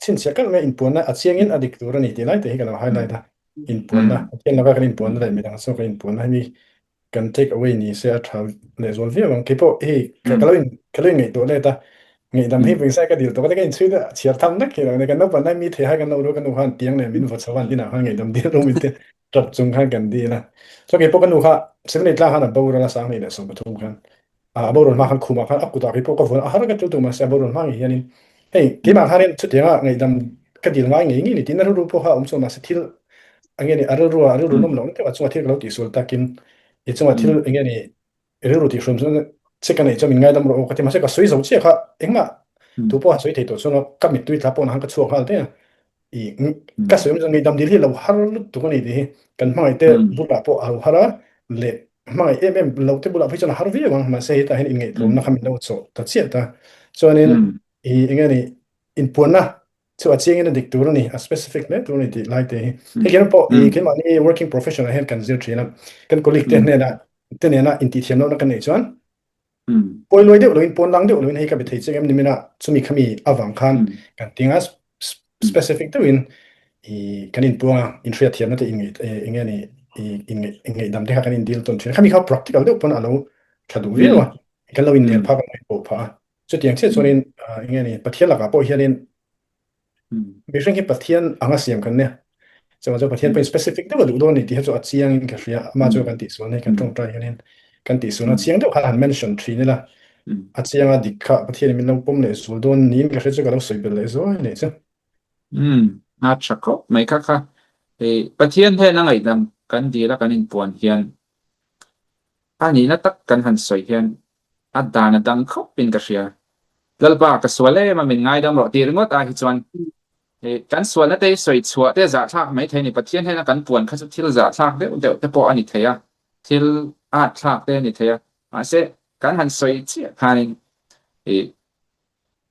chhinchhiah kalh mai inpuanna a chiangin a dik tur a ni tih lai te hi ka lo highlight a. Inpuanna, Pathian laka kan inpuanna leh midang zawka inpuanna hi mi kan take away ni se a tha leh zual viau ang. Keipawh hei ka ka lo in ka lo in ngaihtuah let a, ngaihdam hei pawisa ka dil tawh ka in chhui a chhiar tham vek thei lo ni. Kan naupang lai mi thei hai kan lo ru ka nu khan tiang leh min vaw chho a, inah khan ngaihdam dil ru min ti tap chung khan kan dil a. Chuan keipawh ka nu kha 78 tlang khan a boral a 2013 khan a boral hma khan khumah khan a kutah keipawh ka vuan a har ka tul tuk mahse a boral hma ngei hianin hei keimah khanin chutianga ngaihdam ka dil ngai ngei ngei ni tiin a rilru pawh kha a awm chuan mahse thil enge ni a rilru a rilru nawm loh na deuh a chunga thil ka lo tihsual takin i chunga thil enge ni rilru tihhrum chuan che ka neih chuan min ngaidam rawh aw ka ti mahse ka sawi zo chiah kha engmah tu pawh a sawi thei tawh chuan ka mittui tla pawh na khan ka chhuak nghal daih a i ka sawi awm chuan ngaihdam dil hi lo har lutuk a ni tih hi kan hmangaih te bulah pawh a lo har a leh hmangaih em em lo te bulah phei chuan a har viau ang mahse hetah hian inngaihtlawmna kha min lo chawh ta chiah ta chuanin i enge ni inpuanna chu a chiangin a dik tur a ni a specific hle tur a ni tih lai te hi hei hian pawh i keimahni working professional hian kan zir thin a kan colleague te hnena te nena intihthiam lohna kan neih chuan pawi luai deuh loin pawn lang deuh loin hei ka be thei chiang em ni mina chumi khami avang khan kan tinga specific deuhin i kan inpuang a inhriat thiamna te enge ni ingeihdam te kha kan in deal tawn thin khami kha practical deuh pawn a lo tha duh viau a kan lo innel phak a ngaih pawh phah a Chutiang chiah chuanin enge ni Pathian lakah pawh hianin mihring hi Pathian anga siam kan nia. Chuvang chuan Pathian pawhin specific deuh a duh dawn ni tih hi chu a chiangin ka hria. Amah chu kan tihsual hi kan tawngtai hianin kan tihsualna chiang deuh kha han mention thin ila a chianga dik kha Pathianin min lo pawm leh zual dawn niin ka hria chu ka lo sawi belh leh zuai anih chu. A tha khawp mai kha kha. Pathian hnena ngaihdam kan dil a kan inpuan hian A nihna tak kan han sawi hian a dan a dang khawp in ka hria. Lalpa ka sual em a min ngaidam rawh tih ringawt ah hi chuan. Kan sualna te hi sawi chhuah te zahthlak mai thei a ni. Pathian hnena kan puan kha chu thil zahthlak deuh deuh te pawh a ni thei a, thil at thlak te a ni thei a. Mahse, kan han sawi chiah khanin ih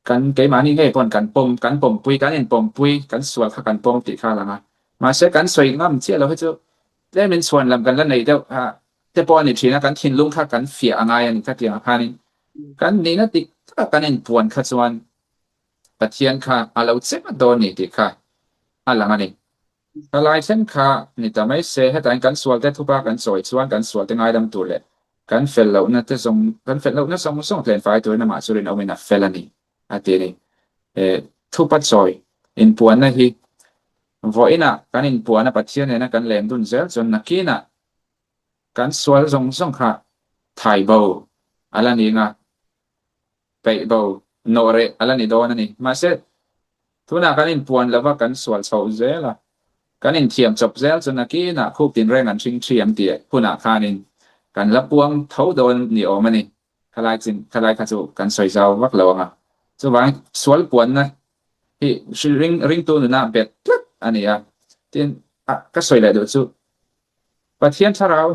kan keimahni ngei pawn kan pawm, kan pawmpui, kan inpawmpui, kan sual kha kan pawm tih kha a lang a. Mahse, kan sawi ngam chiah lo hi chu tlemin chhuan lam kan la nei deuh te pawh a ni thin a, kan thinlung kha kan fiah a ngai a ni. Khatiangah khanin kan nihna dik taka kan inpuan kha chuan Pathian kha a lo che vat dawn ni tih kha a lang a ni. Ka lai thleng kha ni ta mai se, hetah kan sualte thupa kan sawi chuan kan sualte ngaidam tur leh kan fel lohna te zawng kan fel lohna zawng zawng tlenfai turin amah chu rinawmin a fel a ni, a ti a ni. E, thupa chawi inpuanna hi vawiinah kan inpuana Pathian nena kan leng dun zel chuan nakinah kan sual zawng zawng kha thai bo a la ni nga. Peih bo nawh reh a la ni dawn a ni. Mahse, tunah kan inpuan lova kan sual chhoh zel a, kan inthiam chawp zel chu nakinah khup tinreng an hring thi ang tih hunah khanin kan la puang tho dawn ni awm a ni. Khalai chin, khalai kha chu kan sawi zau vak lo ang a. Chuvangin sual puanna hi ring ringtu nuna bet tlat a ni a. Tin, a ka sawi leh duh chu Pathian thlarau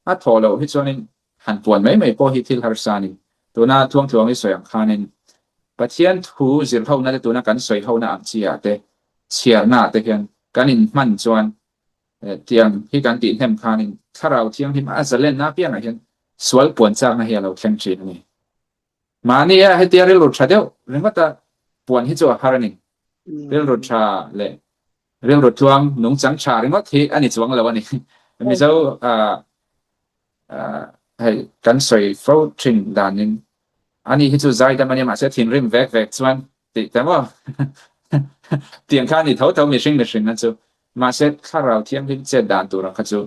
a thawh loh hi chuanin Han puan mai mai pawh hi thil harsa a ni. Tuna Tluangtluang i sawi ang khanin Pathian thu zirhona te tuna kan sawihona ang chi ah te, chhiarna ah te hian kan inhman chuan tiang hi kan tih hnem khanin Thlarau Thianghlim a zalenna apiangah hian sual puan chakna hi a lo thleng thin a ni. Mahni a hetia rilru tha deuh ringawta puan hi chu a har a ni. Rilru tha leh rilru tluang nungchang tha ringawt hi a ni chuang lo a ni. Mizo hei kan sawi fo thin danin ani hi chu zaidam a nia mahse thinrim vek vek chuan tih ta maw tiang kha a ni tho tho mihring mihring na chu. Mahse thlarau thianghlim chet dan tur ang kha chu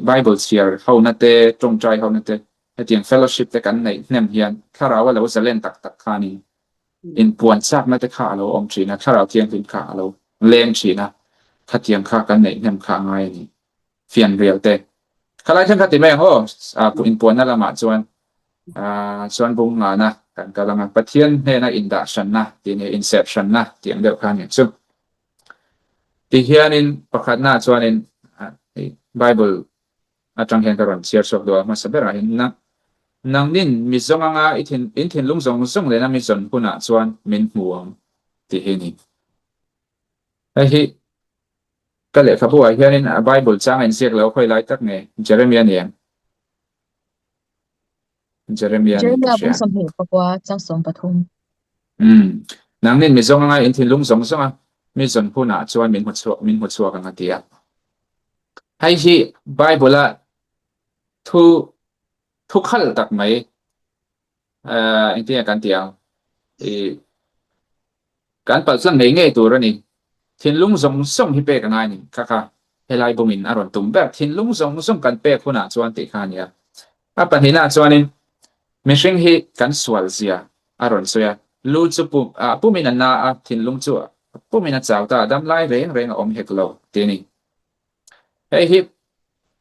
Bible chhiar hona te tawngtai hona te Hetiang fellowship te kan neih hnem hian thlarau a lo zalen tak tak khanin inpuan chakna te kha a lo awm thin a, thlarau thianghlim kha a lo leng thin a, khatiang kha kan neih hnem kha a ngai a ni. Fianrial te khalai thleng kha ti mai ang aw, inpuanna lamah chuan chuan bung ngana kan kal ang a, Pathian hnena indah hranna tih nia, inserh hranna tih ang deuh kha a ni chu. Tihianin pakhatnaah chuanin Bible atang hian ka rawn chhiar chhuak duh a, hmasa berah hian na nangnin mi zawng anga i thin in thinlung zawng zawng lena mi zawn hunah chuan min hmu ang tih hi a ni. Hei hi ka lehkhabu ah hianin a Bible chang a inziak lo khawi lai tak nge Jeremia ni em? Jeremia ni ka Jeremia hria. bung 24 chang 13. Umm nangnin mi zawng anga in thinlung zawng zawng a mi zawn hunah chuan min hmu chhuak min hmu chhuak ang a ti a. Hei hi Bible a thu thu khal tak mai eh engtin nge kan tih ang ih kan palh tlang ngei ngei tur a ni. Thinlung zawng zawng hi pek a ngai a ni. Kha kha helai bungin a rawn tum ber. Thinlung zawng zawng kan pek hunah chuan tih kha a ni a. A pahnihnaah chuanin mihring hi kan sual zia a rawn sawi a. Lu chu pum ah pumin a na a, thinlung chu pumin a chau ta a, dam lai reng reng a awm hek lo tih a ni. Hei hi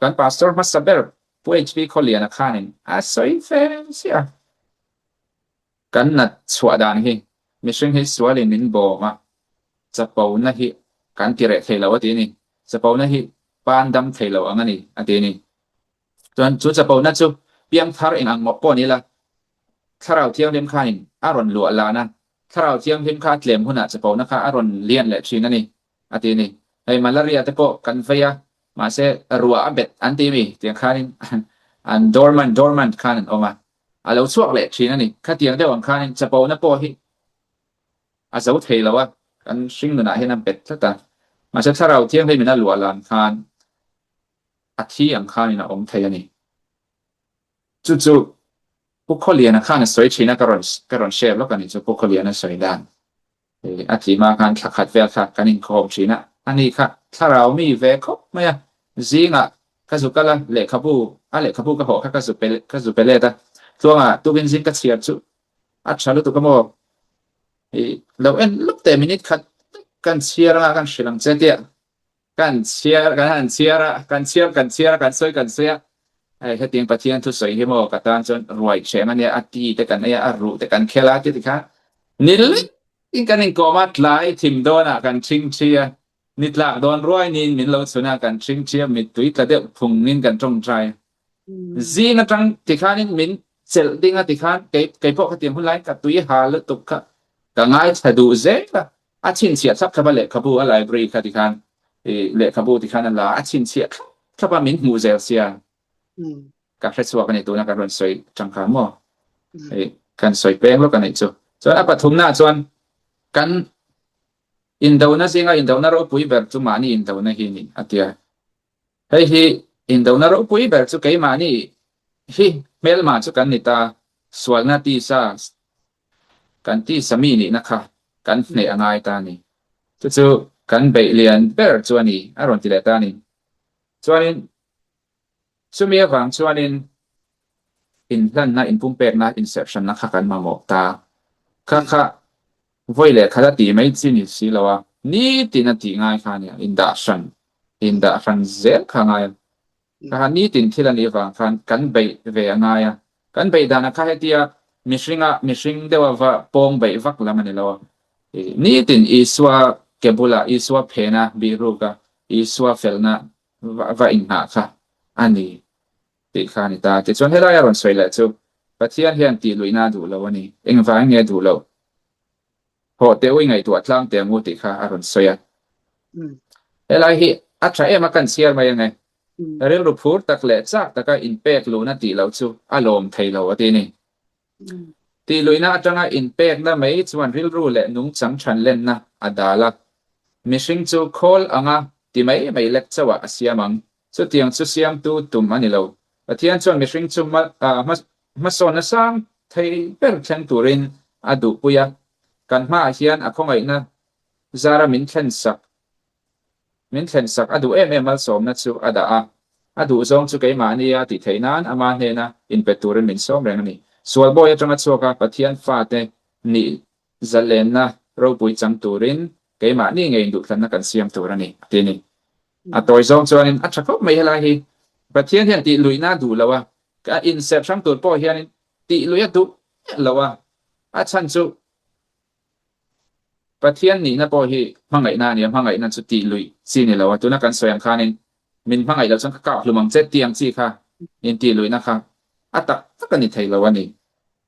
kan pastor hmasa ber Pu HV Khawliana khanin a sawi fe chiah a. Kan nat chhuah dan hi mihring hi sualin min bawm a, chapona hi kan ti reh thei lo a ti a ni. Chapona hi pan dam thei lo ang a ni a ti a ni. Chuan chu chapona chu piangthar eng ang mawh pawh ni la, Thlarau Thianghlim khanin a rawn luah lan a, Thlarau Thianghlim kha a tlem hunah chapona kha a rawn lian leh thin a ni a ti a ni. Hei malaria te pawh kan vei a, mahse ruah a bet an ti mi tiang khanin an dormant dormant khan an awm a, a lo chhuak leh thin a ni. Khatiang deuh ang khanin chapona pawh hi a zo thei lo a, kan hring nunah hian a bet tlat a, mahse Thlarau Thianghlim in a luah lan khan a thi ang khanin a awm thei a ni. Chu chu Pu Khawliana khan a sawi thin a, ka rawn ka rawn share lawk a ni chu Pu Khawliana sawi dan. Hei a thih hma khan thla khat vel kha kan inkhawm thin a, ani kha thlarau mi ve khawp mai a, zingah ka zu kal a, lehkhabu a lehkhabu ka hawh kha ka zu pe ka zu pe let a, tluangah tukin zing ka chhiar chu a tha lutuk a maw? Hei lo en lawk teh minute khat kan chhiar anga kan hrilh ang che tia Kan chhiar, kan han chhiar a, kan chhiar kan chhiar a, kan sawi kan sawi a, hei hetiang Pathian thusawi hi maw ka tan chuan ruai hreng a nia, a ti te kan ei a, a ruh te kan khel a ti tikhan ni lek. In kan inkawm a, tlai thim dawnah kan ṭhingṭhi a, ni tlak dawn ruai niin min lo chhun a, kan ṭhingṭhi a, mittui tla deuh phungin kan ṭawngṭai. Zing aṭang tikhanin min chelh ding a tikhan kei kei pawh khatiang hun laiin ka tui ha lutuk kha ka ngaithla duh zel a, a chhinchhiah thlap thlap a lehkhabu a library kha tikhan ih lehkhabu tikhan a la a, a chhinchhiah thlap thlap a min hmuh zel sia. Ka hre chhuak a ni tuna kan rawn sawi tangka maw? Hei kan sawi peng lawk a nih chu. Chuan a pathumna ah chuan kan indona zinga indona ropui ber chu mahni indona hi a ni a ti a. Hei hi indona ropui ber chu keimahni hi hmelma chu kan ni ta, sualna tisa kan tisa mi nihna kha kan hneh a ngai ta a ni. Chu chu kan beih lian ber chu a ni a rawn ti leh ta a ni. Chuanin Chumi avang chuanin inhlanna, inpumpekna, inserhhranna kha kan mamawh ta. Kha kha vawi leh khat a tih mai chi ni si lo a, nitin a tih ngai kha a nia, indah hran, indah hran zel kha a ngai a. Kha kha nitin thil a nih avang khan kan beih ve a ngai a. Kan beih danah kha hetia mihringa mihring deuha va pawng beih vak lam a ni lo a. Nitin Isua ke bulah, Isua phena bihruk a, Isua felna va inghah kha a ni tih kha a ni ta. Tichuan helai a rawn sawi leh chu Pathian hian tih luihna a duh lo a ni. Engvangin nge a duh loh? Hawh teh u i ngaihtuah tlang teh ang u tih kha a rawn sawi a. Helai hi a tha em a kan chhiar mai ange. Rilru phur tak leh chak taka inpek luhna tih loh chu a lawm thei lo a ti a ni. Tih luihna atanga inpekna mai chuan rilru leh nungchang thanlenna a dal a. Mihring chu khawl anga ti mai mai lek chauhah a siam ang. Chutiang chu siamtu tum a ni lo. Pathian chuan mihring chu hmasawnna sang thei ber thleng turin a duhpui a. Kan hmaah hian a khawngaihna zara min thlensak Min thlensak a duh em em malsawmna chu a dah a, a duhzawng chu keimahni a tih theih nan ama hnena inpe turin min sawm reng a ni. Sualbawi atanga chhuak a Pathian fate nih zalenna ropui chang turin keimahni ngei induhthlanna kan siam tur a ni, a ti a ni. A tawi zawng chuanin a tha khawp mai helai hi. Pathian hian tih luihna a duh lo a, ka inserh hrang tur pawh hianin tih luih a duh miah lo a, a chhan chu Pathian nihna pawh hi hmangaihna a ni a, hmangaihna chu tih luih chi ni lo a, tuna kan sawi ang khanin min hmangaih loh chuan ka kap hlum ang che tih ang chi kha intih luihna kha a tak tak a ni thei lo a ni.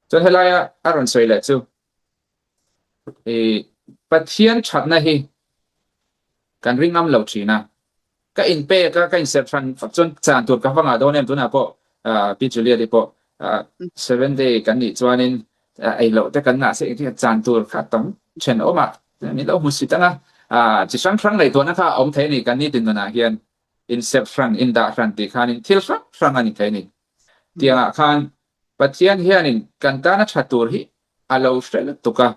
Chuan helaia a rawn sawi leh chu i Pathian thatna hi kan ring ngam lo thin a, Ka inpek a, ka inserh hran fak chuan chan tur ka va ngah dawn em tunah pawh Pi Juliet-i pawh seven day kan nih chuanin ei loh te kan ngah se engtin chan tur kha tam then awm a, min lo hmu sit ang a, chi hrang hrang ngaihtuahna kha a awm thei a ni kan nitin nunah hian inserh hran, indah hran tih khanin thil hrang hrang a ni thei a ni. Tiangah khan Pathian hianin kan tana tha tur hi a lo hre lutuk a,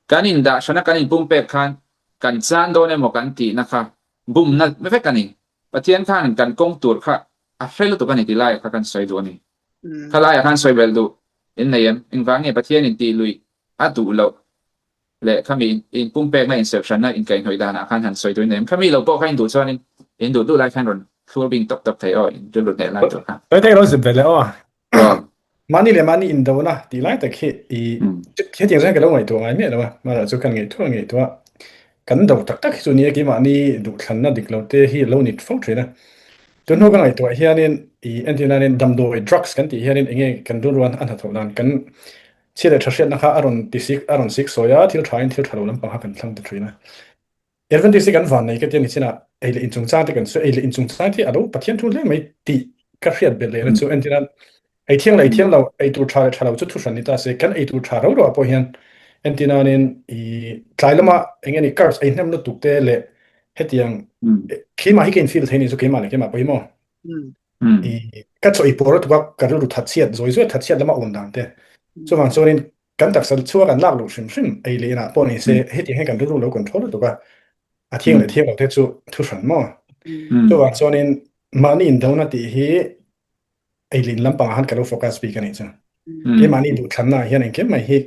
kan indah hrana kan inpumpek khan kan chan dawn emaw kan tihna kha Bumna vek a ni. Pathian khan kan kawng tur kha a hre lutuk a ni ti laiah kha kan sawi duh a ni. Kha laiah khan sawi belh duh in nei em? Engvang nge Pathian in tih luih a duh loh leh khami inpumpekna, inserhranna, inkaihhnawih danah khan han sawi duh in nei em? Khami lo pawh kha in duh chuanin in duh duh lai khan rawn thlur bing tawp tawp thei aw, in rilru hneh lai tur kha. Sawi thei lo zip ve leh aw. Mahni leh mahni indona tih lai tak hi i hetiang chuan ka lo ngaihtuah ngai miah lo a, mahni chu kan ngaihtuah ngaihtuah kan do tak tak hi chu nia keimahni duhthlanna dik lo te hi lo ni fo thin a. Tun hnu ka ngaihtuah hianin i entir nanin damdawi drugs kan tih hianin enge kan rilru a hnathawh dan kan chhia leh tha hriatna kha a rawn ti sik a rawn sik sawi a, thil tha in thil tha lo lampang kha kan thlang ta thin a. Adventist hi kan van nei ka ti a ni chin a, ei leh inchungchang te kan sawi, ei leh inchungchang te hi a lo Pathian thu hle mai tih ka hriat belh lehna chu entir a, ei thiang leh ei thiang lo, ei tur tha leh tha lo chu thu hran ni ta se, kan ei tur tha ro ro ah pawh hian entir nanin i tlai lama eng nge ni carbs ei hnem lutuk te leh hetiang keimah hi ka in feel thei ni chu keimah leh keimah pawh hi maw i ka chaw ei pawr lutuk a ka rilru thatchhiat zawi zawi thatchhiat lama awm dan te chuvang chuanin Kan taksa chhuak an lak loh hrim hrim ei leh inah pawh ni se hetiang hian kan rilru lo control lutuk a, a thiang leh thiang lo te chu thu hran maw? Chuvang chuanin mahni indona tih hi ei leh in lampangah khan ka lo focus bik a nih chu. Keimahni duhthlanna ah hian engkim mai hi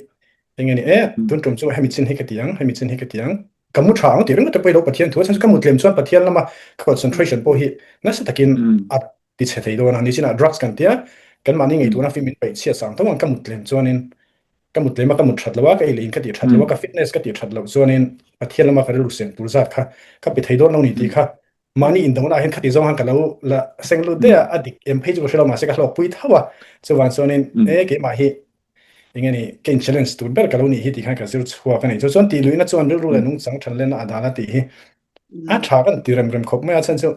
eng nge ni e, tun tum chu hemi chin hi ka ti ang, hemi chin hi ka ti ang, ka mu tha ang tih ringawt te pawh hi lo Pathian thu a chhan chu ka mut lem chuan Pathian lama ka concentration pawh hi nasa takin a ti chhe thei dawn a, nichinah drugs kan tia, kan mahni ngaihtuahna fim in peih chhiat sang tho ang ka mut tlem chuanin. Ka mut lem a ka mut that lo a, ka ei leh in ka tih that lo a, ka fitness ka tih that loh chuanin Pathian lama ka rilru sem tur zat kha ka pe thei dawn lo ni tih kha mahni indona ah hian khati zawng han ka lo la seng lut daih a, a dik em phei chu ka hre lo mahse ka hlawk pui tho a, chuvang chuanin e keimah hi eng nge ni ka in challenge tur ber ka lo nih hi tih khan ka zir chhuak a ni. Chu chuan tih luihna chuan rilru leh nungchang than lenna a dan a tih hi a tha kan ti rem rem khawp mai a, chhan chu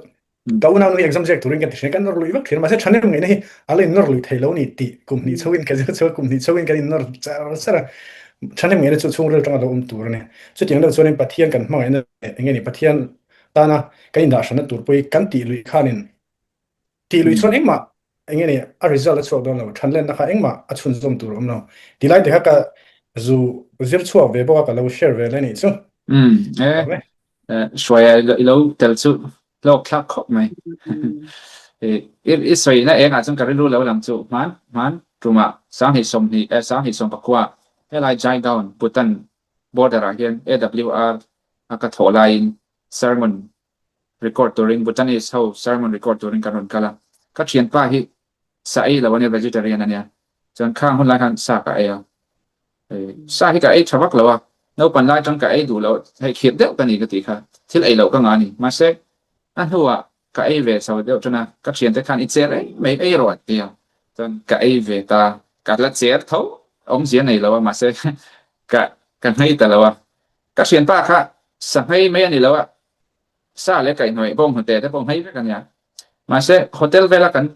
Ka unau nu hi exam ziak turin kan ti thin a, kan nawr lui vek thin a, mahse thahnem ngaihna hi a la innawr lui thei lo ni tih kum hnih chho in ka zir chho a, kum hnih chho in kan innawr char char a, thahnem ngaihna chu chhungril atanga lo awm tur a ni. Chutiang deuh chuanin Pathian kan hmangaihna leh eng nge ni Pathian tana kan indahhranna tur pawh hi kan tih luih khanin tih luih chuan engmah eng nge ni a result a chhuak dawn lo, thanlenna kha engmah a chhunzawm tur a awm lo. Ti lai te kha ka zu zir chhuak ve bawk a, ka lo share ve le nih chu. Umm e, Hruaia i lo tel chu hlawk thlak khawp mai. I sawina engah chuan ka rilru lo lang chu hman hman tumah 2020 eh 2019 helai Jaigaon Bhutan border ah hian AWR a ka thawh laiin sermon record turin Bhutanese ho sermon record turin kan rawn kal a. Ka thianpa hi sa ei lo ania vegetarian ania chuan khang hun lai khan sa ka ei a. Sa hi ka ei tha vak lo a, naupan lai atang ka ei duh lo, hei khirh deuh ka ni ka tih kha, thil ei loh ka ngah a ni. Mahse, a hnuah ka ei ve chho deuh tan a, ka thiante khan i cher em mai, ei rawh an ti a, chuan ka ei ve ta, ka la cher tho, awmzia nei lo a, mahse ka ka nghei ta lo a. Ka thianpa kha sa nghei mai a ni lo a, sa leh kaihhnawih bawnghnute te pawh nghei vek a nia. Mahse, hotel vela kan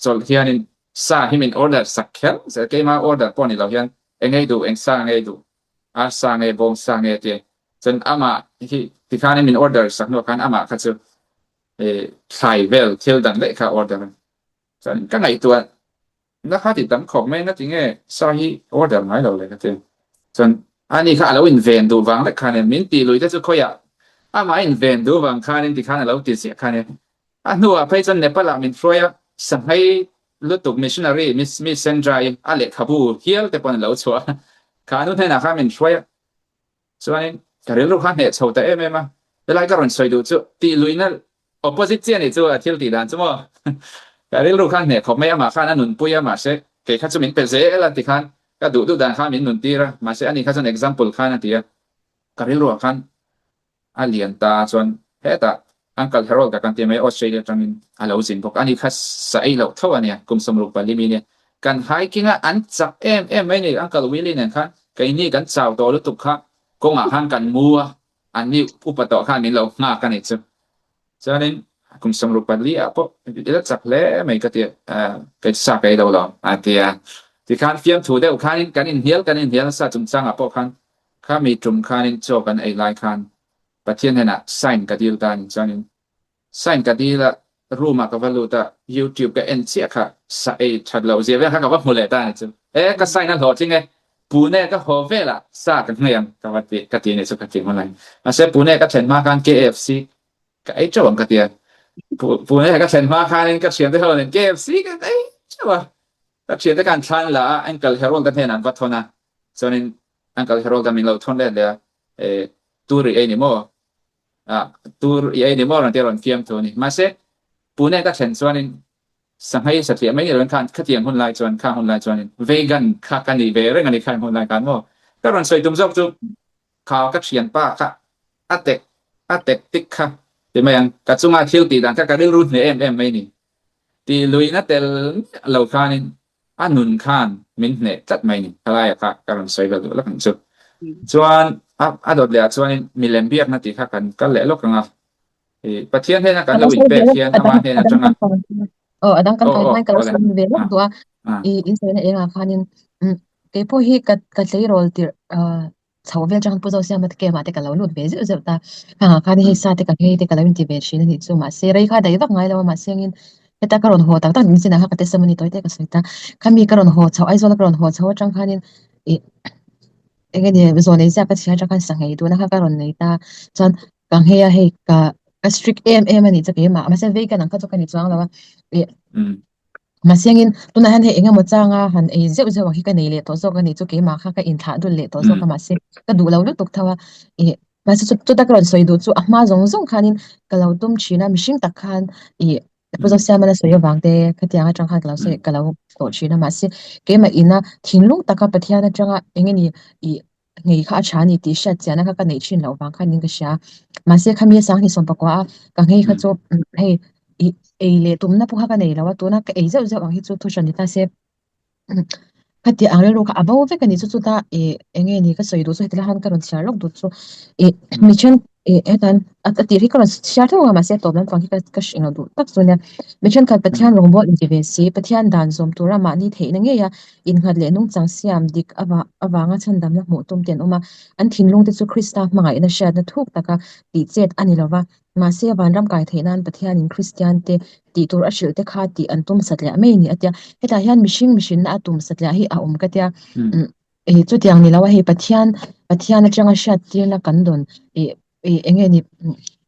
Chawlh hianin sa hi min order sak kher zel, keima order pawh ni lo hian eng ei duh, eng sa nge duh, ar sa nge, bawng sa nge tia chuan amah hi tikhanin min order sak hnuah khan amah kha chu thlai vel thil dang daih kha order a, chuan ka ngaihtuah na kha ti tam khawp mai na tinge sa hi order ngai lo le ka ti. Chuan ani kha a lo inven duh vang lek khanin min tih lui te chu khawiah amah a inven duh vang khanin tikhan a lo ti ziah khanin A hnuah phei chuan Nepal-ah min hruai a, Sanghai lutuk missionary Miss Miss Sandra-i a lehkhabu hial te pawn a lo chhuah a, kha nu hnenah khan min hruai a, chuanin ka rilru kha hneh chho ta em em a, helai ka rawn sawi duh chu tih luihna opposite chiah nih chu a thil tih dan chu maw, ka rilru khan hneh khawp mai amah khan a nunpui a, mahse kei kha chu min pe zel a tikhan ka duh duh dan khan min nuntir a, mahse ani kha chuan example khan a ti a, ka rilruah khan A lian ta chuan hetah Uncle Harold ka kan ti mai Australia atangin a lo zin bawk. Ani kha sa ei loh tho a nia, kum 65 mi nia. Kan hiking a an chak em em mai ni Uncle Willie nen khan keini kan chau tawh lutuk kha kawngah khan kan mu a, an ni upa tawh khan min lo nghak a nih chu. Chuanin kum 64 ah pawh i la chak hle mai ka ti a, kei chu sa ka ei lo lo a ti a. Tikhan fiamthu deuh khanin kan inhnial kan inhnial nasa chungchangah pawh khan Khami tum khanin chaw kan ei lai khan Pathian hnenah sign ka dil ta a ni. Chuanin sign ka dil a, room ah ka va lut a, YouTube ka en chiah kha sa ei that loh zia vel kha ka va hmu leh ta a ni chu. E ka sign a hlawhtling e, Pune ka haw velah sa ka nghei ang ka va ti ka ti a ni chu ka ti hma lai. Mahse Pune ka thlen hma khan KFC ka ei teuh ang ka ti a. Pune ka thlen hma khanin ka thiante ho nen KFC ka ei teuh a. Ka thiante khan thlan la a, Uncle Harold ka hnenah an va thawn a. Chuanin Uncle Harold a min lo thawn let leh a, eh, tur i ei ni maw? Ah, tur i ei ni maw rawn tia rawn fiam thu a ni. Mahse, Pune ka thlen chuanin Sanghai satliah mai ni loin khan khatiang hun lai chuan, khang hun lai chuanin vegan kha ka ni ve reng a ni khang hun lai khan maw? Ka rawn sawi tum zawk chu kha ka thianpa kha a tek a tek tik kha ti mai ang, ka chunga thil tih dan kha ka rilru hneh em em mai ni. Tih luihna tel miah lo khanin A nun khan min hneh tlat mai ni, khalaia kha ka rawn sawi vel duh lawk ang chu. Chuan a a dawt leh ah chuanin milem biakna tih kha kan kal leh lawk ang a, i Pathian hnena kan lo inpek hian ama hnen atanga Aw a dang kan kai hmain ka lo sawi ve lawk duh a, i insawi na engah khanin keipawh hi ka ka tleirawl tirh chho vel chang Pu Zosiama te camp ah te ka lo lut ve zeuh zeuh ta. Khangah khan hei sa te ka nghei te ka lo inti ve thin a nih chu. Mahse rei kha daih vak ngai lo a, mahse engin heta ka rawn haw tak tak ning chinah kha ka tesam a ni tawi te ka sawi ta. Khami ka rawn haw chho Aizawl a ka rawn haw chho atang khanin ih eng nge ni zawn ei ziak ka chhiar atang khan sa nghei duhna kha ka rawn nei ta. Chuan ka nghei a hei ka ka strict em em a nih chu keimah mahse vegan ang kha chu ka ni chuang lo a ih Mahse angin tunah hian hei engemaw changa han ei zeuh zeuh ang hi ka nei leh tawh zawk a ni chu keimah kha ka inthlah dul leh tawh zawk a mahse ka duh lo lutuk tho a ih mahse chu chuta ka rawn sawi duh chu a hma zawng zawng khanin ka lo tum thin a mihring tak khan ih Pu Zosiamana sawi avang te khatiang atang khan ka lo sawi ka lo. tawh thin a, mahse keimah ina thinlung taka Pathian atanga eng nge ni ih nghei kha a tha a ni tih hriat chiahna kha ka neih thin loh vang khan in ka hria. Mahse khami a sanghnih sawmpakua a ka nghei kha chu hei ih ei leh tumna pawh kha ka nei lo a, tuna ka ei zeuh zeuh ang hi chu thuhran ni ta se. Khati ang rilru kha a bo vek a ni chu chuta ih eng nge ni ka sawi duh chu heti lai khan ka rawn chhiar lawk duh chu ih mi then ih hetan a tir hi ka rawn chhiar theuh a mahse a tawp lampang hi ka ka hrilh loh duh tak chu nia mi thenkhat Pathian rawngbâwl inti ve si Pathian dan zawm tura mahni theihna ngeia innghat leh nungchang siam dik avang avanga chhandamna hmuh tum te an awm a an thinlung te chu Krista hmangaihna hriatna thuk taka tih chet a ni lova. Mahse, vanram kai theih nan Pathianin Kristiante tih tur a hrilh te kha tih an tum satliah mai a ni a tia. Hetah hian mihring mihrinna a tum satliah hi a awm ka tia. Ih chutiang ni lo a hei Pathian Pathian atanga hriattirna kan dawn ih ih eng nge ni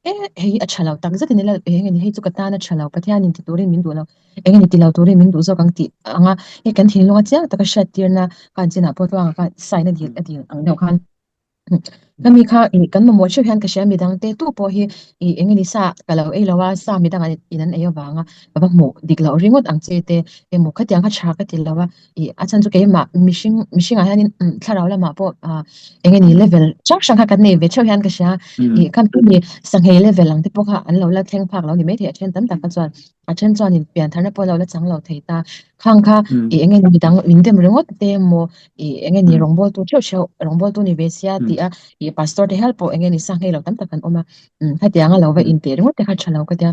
e hei hi a tha lo tak zet a ni la eng nge ni hei chu ka tan a tha lo Pathianin ti turin min duh lo eng nge ni ti lo turin min duh zawk ang tih ang a hei kan thinlunga chiang taka hriattirna khan chinah pawh tluanga khan sign a dil a dil ang deuh khan. Khami kha ih kan mamawh theuh hian ka hria midang te tu pawh hi ih eng nge ni sa ka lo ei lo a sa midang an in an ei avanga ka va hmuh dik loh ringawt ang che te emaw khatiang kha tha ka ti lo a ih a chhan chu keimah mihring mihringah hianin thlarau lamah pawh ah eng nge ni level hrang hrang kha kan nei ve theuh hian ka hria ih khami sanghei level ang te pawh kha an lo la thleng phak lo ni maithei a then tam tak kha chuan. A then chuanin piantharna pawh lo la chang lo thei ta. Khang kha i eng nge ni midang min dem ringawt te emaw i eng nge ni rawngbawltu theuh theuh rawngbawltu ni ve sia tih a i pastor te hial pawh eng nge ni sang hei lo tam tak an awm a. Hetiang a lo va inteh ringawt te kha tha lo ka tia.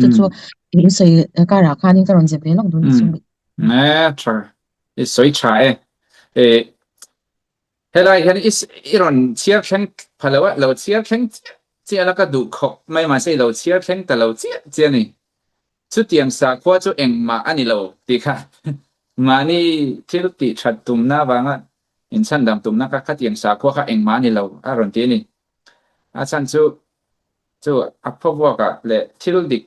Chu chu in sawi karah khanin ka rawn zep ve lawk dun chu. E tha i sawi tha e. E Helai hian i i rawn chhiar thleng pha lo a, lo chhiar thleng chiah chiah la ka duh khawp mai mahse i lo chhiar thleng ta lo chiah chiah a ni. Chutiang sakhua chu engmah a ni lo tih kha mahni thil tih that tumna avanga inchhandam tumna kha khatiang sakhua kha engmah a ni lo a rawn ti a ni. A chhan chu chu a phawvuakah leh thil dik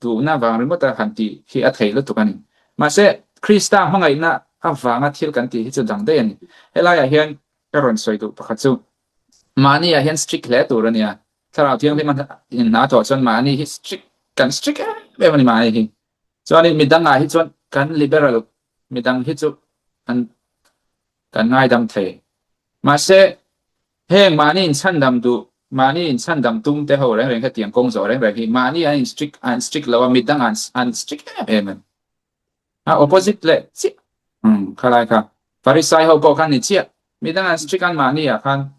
duhna vang ringawt a han tih hi a thei lutuk a ni. Mahse, Krista hmangaihna avanga thil kan tih hi chu dang daih a ni. Helaiah hian ka rawn sawi duh pakhat chu mahniah hian strict hle tur a nia. Thlarau Thianghlim a inhna tawh chuan mahni hi strict, kan strict em em a ni mahni hi. Chuanin midangah hi chuan kan liberal, midang hi chu an kan ngaidam thei. Mahse, Heng mahni inchhandam duh, mahni inchhandam tum te ho reng reng hetiang kawng zawh reng reng hi mahni an in strict an strict lo a, midang an an strict em em a ni. A opposite leh chiah umm khalai kha Pharisai ho pawh khan ni chiah, midang an strict an mahni ah khan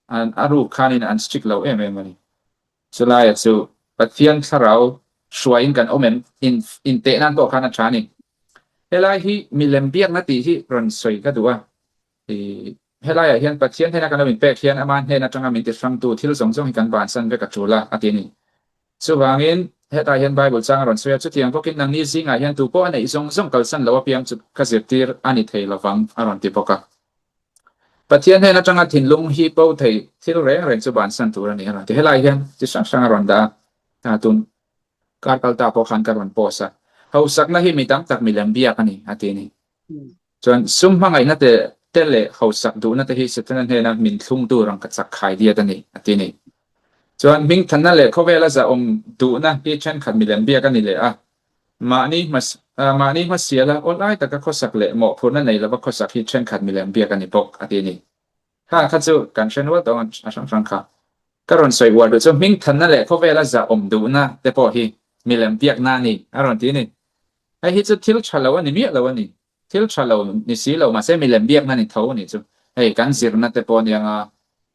an a ruk khanin an strict lo em em a ni. Chulaia chu Pathian thlarau hruaiin kan awm em in inteh nan pawh khan a tha a ni. Helai hi milem biakna tih hi rawn sawi ka duh a, I helaiah hian Pathian hnena kan lo inpek hian ama hnen atanga min tihrangtu thil zawng zawng hi kan bansan vek a tul a, a ti a ni. Chuvangin, hetah hian Bible chang a rawn sawi a, chutiang bawkin nangni zingah hian tupawh a neih zawng zawng kalsan lo apiang chu ka zirtir a ni thei lovang, a rawn ti bawk a. Pathian hnen atanga thinlung hi bo thei thil reng reng chu bansan tur a ni, a rawn ti. Helaiah hian chi hrang hrang a rawn dah a, tun kar kal ta pawh khan ka rawn post a, Hausakna hi mi tam tak milem biak a ni, a ti a ni. Chuan sum hmangaihna te te leh hausak duhna te hi Setana hnena min thlung tur ang ka chak khai diat a ni, a ti a ni. Chuan hmingthanna leh khawvela zahawm duhna hi thenkhat milem biak a ni leh a, mahni mahni hmasiala awlai taka khawsak leh mawhphurhna nei lova khawsak hi thenkhat milem biak a ni bawk, a ti a ni. Kha kha chu kan hre nual tawh a hrang hrang kha. Ka rawn sawi uar duh chu hmingthanna leh khawvela zahawm duhna te pawh hi milem biakna a ni, a rawn ti a ni. Hei hi chu thil tha lo a ni miah lo a ni. Thil tha lo ni si lo mahse milem biakna ni tho a nih chu. Hei kan zirna te pawh aniang a,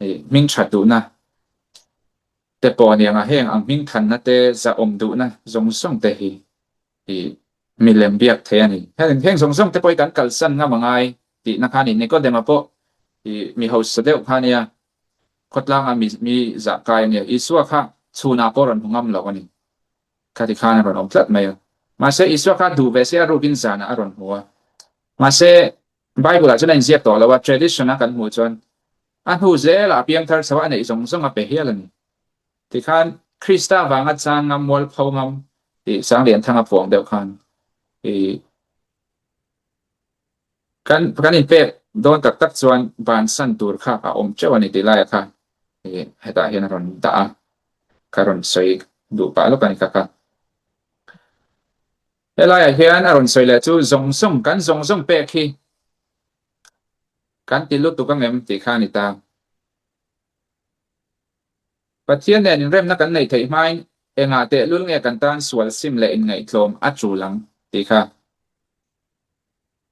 hei hming that duhna te pawh aniang a, heng ang hming thanna te zahawm duhna zawng zawng te hi i milem biak thei a ni. Heng heng zawng zawng te pawh hi kan kalsan ngam a ngai tihna kha a ni. Nikodema pawh i mi hausa deuh kha a nia, khawtlanga mi mi zah kai a nia. Isua kha chhunah pawh rawn hmu ngam lo a ni. Khati khan a rawn awm tlat mai a. Mahse, Isua kha duh ve se a rukin zanah a rawn hmu a. Mahse, Bible-ah chuan a inziak tawh lo a, tradition-a kan hmuh chuan a hnu zelah a piangthar chho a, a neih zawng zawng a pe hial a ni. Tikhan Krista vanga chang ngam, mualpho ngam tih Sanglianthanga puang deuh khan i Kan kan inpek dawn tak tak chuan bansan tur kha a awm teuh a ni tih laiah kha hetah hian a rawn dah a, ka rawn sawi duh pah lawk a ni kha kha. Helaiah hian a rawn sawi leh chu zawng zawng kan zawng zawng pek hi kan ti lutuk ang em tih kha a ni ta. Pathian nen inremna kan neih theih hmain engah tehlul nge kan tan sual sim leh inngaihtlawm a tul ang tih kha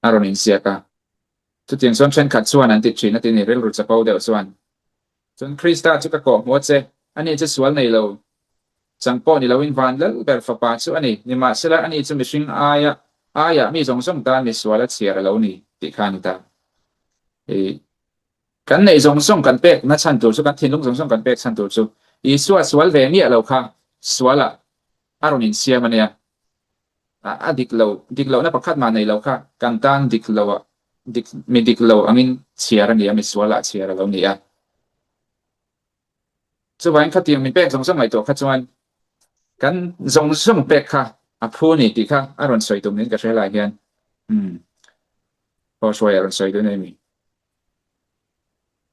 a rawn inziak a. Chutiang chuan thenkhat chuan an ti thin a ti ni, rilru chapo deuh chuan. Chuan Krista chu ka kawhhmuh a che, ani chu sual nei lo chang pawh ni loin van lal ber fapa chu a ni, nimahsela ani chu mihring aia aiah mi zawng zawng tan misual a chhiar a lo ni tih kha a ni ta. I kan neih zawng zawng kan pek na chhan tur chu, kan thinlung zawng zawng kan pek chhan tur chu Isua sual ve miah lo kha sualah a rawn insiam a nia. A dik lo, dik lohna pakhat mah nei lo kha kan tan dik lo a, dik, mi dik lo angin chhiar a ni a, misualah chhiar a lo ni a. Chuvangin khatiang min pek zawng zawng ngaihtuah kha chuan kan zawng zawng pek kha a phu ni tih kha a rawn sawi tum niin ka hre lai hian umm aw hruai a rawn sawi duh nei mi.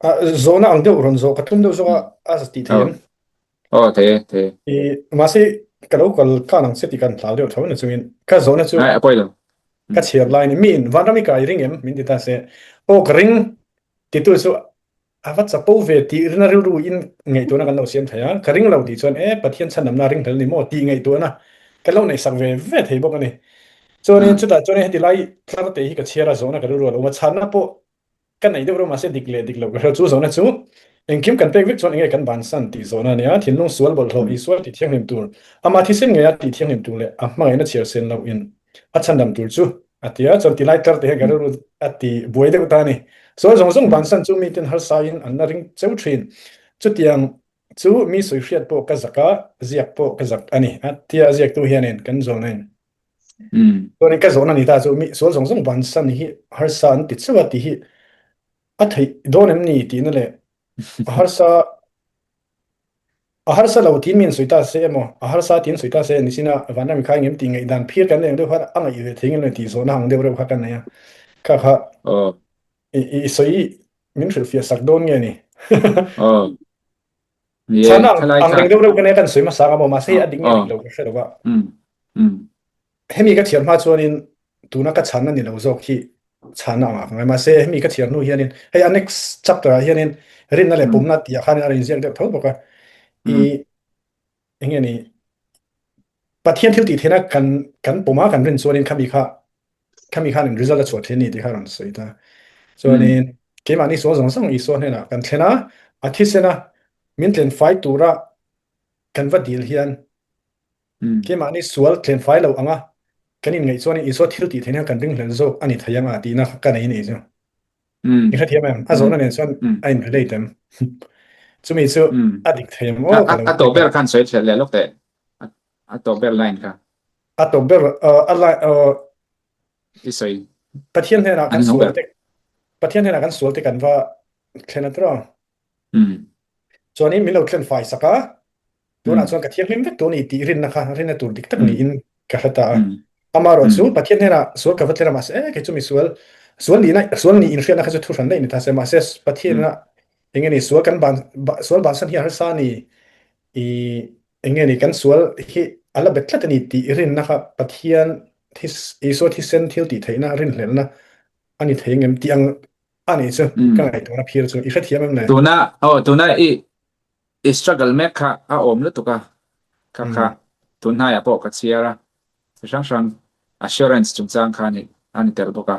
A zawhna ang deuh rawn zawh ka tum deuh zawk a a tih thei em? Aw thei e thei e. I mahse ka lo kal khan ang che tih kan hlau deuh tho na chungin ka zawhna chu Ai a pawi lo. ka chhiar lai ni mi in vanram i kai ring em min ti ta se aw ka ring titu chu A va chapo ve tih rina rilru in ngaihtuahna kan lo siam thei a, ka ring lo tih chuan e Pathian chhanamna a ring hlel ni maw tih ngaihtuahna kan lo neihsak ve ve thei bawk a ni. Chuanin chutah chuan heti lai tlar te hi ka chhiar a zawhna ka rilru a lo awm a, chhanna pawh ka nei deuh reuh mahse dik leh dik loh ka hria chu zawhna chu engkim kan pek vek chuan enge kan bansan tih zawhna a ni a, thinlung sual bawlhhlawh Isua tih thianghlim tur, amah thisen ngeia tih thianghlim tur leh a hmangaihna chhiar sen loh in a chhandam tur chu a ti a, chuan tilai tlar te hian ka rilru a ti buai deuh ta a ni. Sual zawng zawng bansan chu miten harsa in an la ring cheu thin. Chutiang chu mi sawi hriat pawh ka zak a, ziak pawh ka zak a ni. A tia a ziaktu hianin kan zawhna in. Chuanin ka zawhna ni ta chu mi sual zawng zawng bansan hi harsa an ti cheu a tih hi a theih dawn em ni tihna leh a harsa A harsa lo tiin min sawi ta se emaw, a harsa tiin sawi ta se nisina Vanram i khai ngem tih ngaihdan phir kan nei ang deuh kha a ngaih ve thei ngem lo tih zawhna ang deuh reuh kha kan nei a. Kha kha i sawi min hrilhfiah sak dawn nge ni? Aw. Ni e, Chhana ang thalai ang kha. reng deuh reuh ka nei a, kan sawi hmasa ang a maw, mahse hei a dik nge dik lo ka hre lo va. Hemi ka chhiar hma chuanin tuna ka chhanna ni lo zawk hi chhanna angah ka ngai. Mahse hemi ka chhiar hnu hianin hei a next chapter ah hianin rinna leh pumna tih ah khanin a rawn inziak deuh tho bawk a. I eng nge ni Pathian thil tih theihna kan kan pawm a kan rin chuanin khami kha khami khanin result a chhuah theih a ni tih kha a rawn sawi ta. Chuanin keimahni sual zawng zawng Isua hnenah kan thlen a, a thisen a min tlen fai tura kan va dil hian Keimahni sual tlen fai lo anga kan inngaih chuanin Isua thil tih theihna kan ringhlel zawk a ni thei anga tihna ka nei ni chu. I hrethiam em? A zawhna nen chuan a in relate em? Chumi chu a dik thei em aw ka lo A tawp ber khan sawi thleh leh lawk teh. A tawp ber line kha. A tawp ber a line I sawi. Pathian hnenah kan sual te Pathian hnenah kan sual te kan va thlen a tiraw? Chuanin min lo thlen fai sak a, tunah chuan ka thianghlim vek tur a ni tih rinna kha rinna tur dik tak niin ka hre ta a. Amaherawh chu Pathian hnenah sual ka va thlen a, mahse e kei chu mi sual sual nihna sual nih inhriatna kha chu thu hran daih ni ta se, mahse Pathianah eng nge ni sual kan ban sual bansan hi a harsa a ni i eng nge ni kan sual hi a la bet tlat a ni tih rinna kha Pathian Isua thisen thil tih theihna rinhlelhna a ni thei ang em tih ang A nih chu, ka ngaihtuahna phir chu i hrethiam em le? Tuna, aw tuna i i struggle mek kha a awm lutuk a, kha kha tun hnaiah pawh ka chhiar a, chi hrang hrang assurance chungchang kha a ni a ni tel bawk a,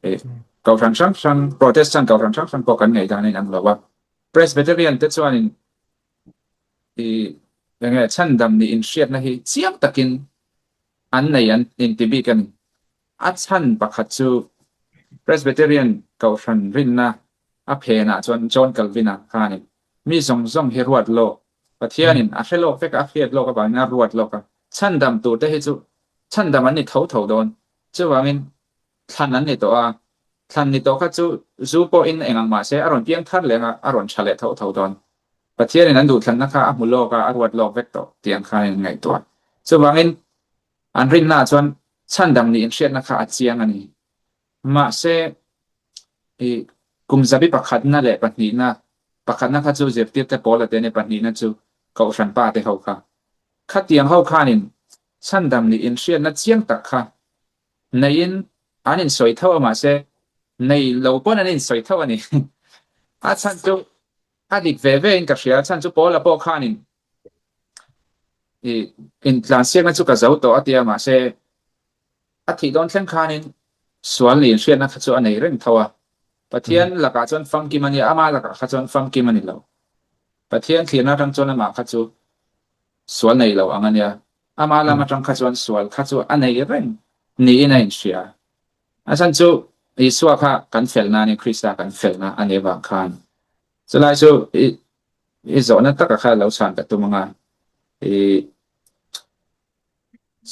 i kohhran hrang hrang Protestant kohhran hrang hrang pawh kan ngaihdan a inang lo a, Presbyterian te chuanin i enge chhandam nih inhriatna hi chiang takin an nei an inti bik a ni. A chhan pakhat chu Presbyterian Kohhran rinna a phenah chuan John Calvin-a khanin mi zawng zawng hi ruat lawk, Pathianin a hre lawk vek a, a hriat lawk avangin a ruat lawk a, chhandam turte hi chu chhandam an ni tho tho dawn. Chuvangin thlan an ni tawh a, thlan ni tawh kha chu zu pawhin eng ang mahse a rawn piang thar leh ang a, a rawn tha leh tho tho dawn. Pathianin an duhthlanna kha a hmu lawk a, a ruat lawk vek tawh tih ang khanin an ngaihtuah. Chuvangin An rinnaah chuan chhandam nih inhriatna kha a chiang a ni. Mahse, i kum zabi pakhatna leh pahnihna, pakhatna kha chu zirtirte pawl a te ni, pahnihna chu Kohhran pa te ho kha. Khatiang ho khanin Chhandam nih inhriatna chiang tak kha neiin an insawi tho a mahse nei lo pawn an insawi tho a ni. A chhan chu a dik ve ve in ka hria, a chhan chu Paula pawh khanin i intlansiakna chu ka zo tawh a tia mahse a thih dawn thleng khanin sual nih inhriatna kha chu a nei reng tho a. Pathian lakah chuan famkim a nia, ama lakah kha chuan famkim a ni lo. Pathian thlirna atang chuan amah kha chu sual nei lo ang a nia. Ama lam atang kha chuan sual kha chu a nei reng niin a inhria. A chhan chu Isua kha kan felna a ni, Krista kan felna a nih avang khan. Chulai chu i i zawhna taka kha lo chhan ka tum ang a. I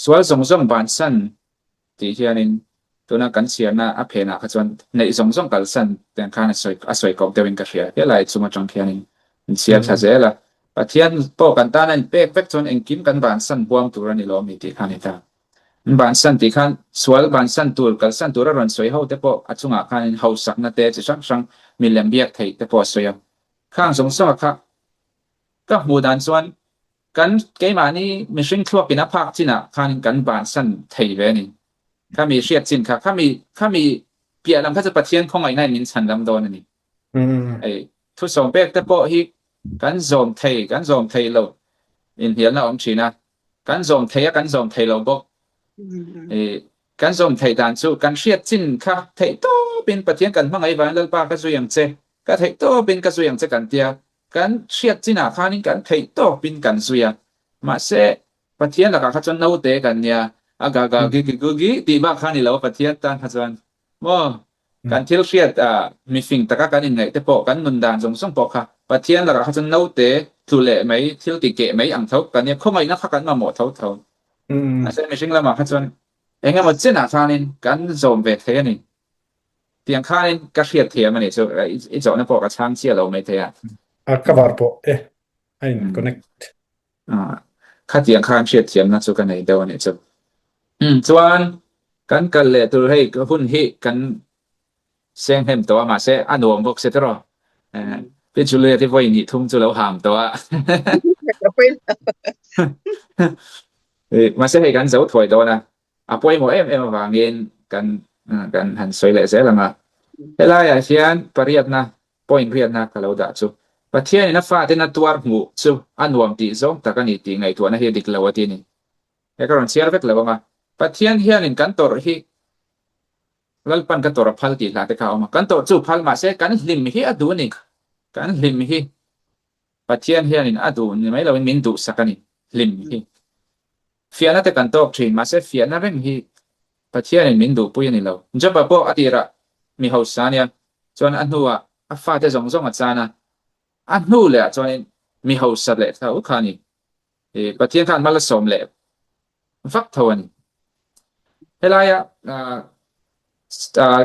sual zawng zawng bansan tih hianin tuna kan chhiarna a phenah kha chuan neih zawng zawng kalsan te ang khan a sawi a sawi kawp deuhin ka hria. Helai chung atang khianin in chhiar thla zel a. Pathian pawh kan tana in pek vek chuan engkim kan bansan huam tur a ni lo ami tih kha a ni ta. In bansan tih khan sual bansan tur kalsan tur a rawn sawi ho te pawh a chungah khanin hausakna te chi hrang hrang milem biak theih te pawh a sawi a. Khang zawng zawng a kha ka hmuh dan chuan Kan keimahni mihring thluakin a phak chinah khanin kan bansan thei ve a ni. Khami hriat chin kha, khami, khami piah lam kha chu Pathian khawngaihna in min chhan lam dawn a ni. Hei, thusawm pek te pawh hi kan zawm thei, kan zawm thei lo inhnialna a awm thin a. Kan zawm thei a, kan zawm thei lo bawk. Kan zawm theih dan chu kan hriat chin kha theih tawpin Pathian kan hmangaih vangin Lalpa ka zui ang che, ka theih tawpin ka zui ang che kan tia. Kan hriat chinah khanin kan theih tawpin kan zui a, mahse Pathian lakah kha chuan naute kan nia, a ga ga gi gi gu gi tih bak kha ni lo Pathian tan kha chuan maw kan thil hriat mifing taka kan inngaih te pawh kan nun dan zawng zawng pawh kha Pathian lakah kha chuan naute tlu leh mai thil ti keh mai ang tho kan nia, khawngaihna kha kan mamawh tho tho. Mahse mihring lamah kha chuan eng emaw chenah khanin kan zawm ve thei a ni. Tiang khanin ka hriat thiam a nih chu, i zawhna pawh ka chhang chiah lo maithei a. A ka var pawh e, a in connect. Khatiang khan hriat thiamna chu ka nei deuh a nih chu. Chuan kan kal leh tur hei hun hi kan seng hnem tawh a mahse a nuam bawk si tawrh. Pi Juliet hi vawi hnih thum chu lo ham tawh a. Mahse hei kan zo thuai dawn a. A pawimawh em em avangin kan kan han sawi leh zel ang a. Helaiah hian pariatna, point riatna ka lo dah chu, Pathianin a faten a tuar hmuh chu a nuam tih zawng tak a ni tih ngaihtuahna hi a dik lo a ti a ni. He ka rawn chhiar vek lo ang a. Pathian hianin kan tawrh hi Lalpan ka tawrh a phal tih hla te kha a awm a. Kan tawrh chu phal mahse kan hlim hi a duh a ni. Kan hlim hi Pathian hianin a duh ni mai loin min duhsak a ni, hlim hi. Fiahna te kan tawk thin, mahse fiahna reng hi Pathianin min duhpui a ni lo. Job-a pawh a tirah mi hausa a nia, chuan a hnuah a fate zawng zawng a chan a, a hnu lehah chuanin mi hausa leh tho kha a ni. Pathian khan hma la sawm leh vak tho a ni. Helaia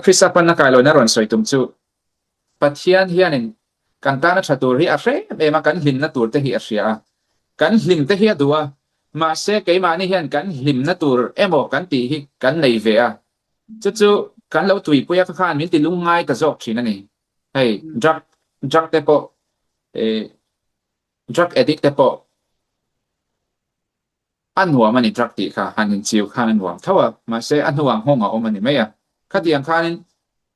Krista panna kailawn a rawn sawi tum chu Pathian hianin kan tana tha tur hi a hre em em a, kan hlimna tur te hi a hria a, kan hlim te hi a duh a, mahse keimahni hian kan hlimna tur emaw kan tih hi kan nei ve a, chu chu kan lo tuipui a kha khan min ti lungngai ta zawk thin a ni. Hei drug drug te pawh eh drug addict te pawh A nuam a ni drug tih kha han inchiu khan a nuam tho a, mahse a hnuah nghawng a awm a ni mai a. Khatiang khanin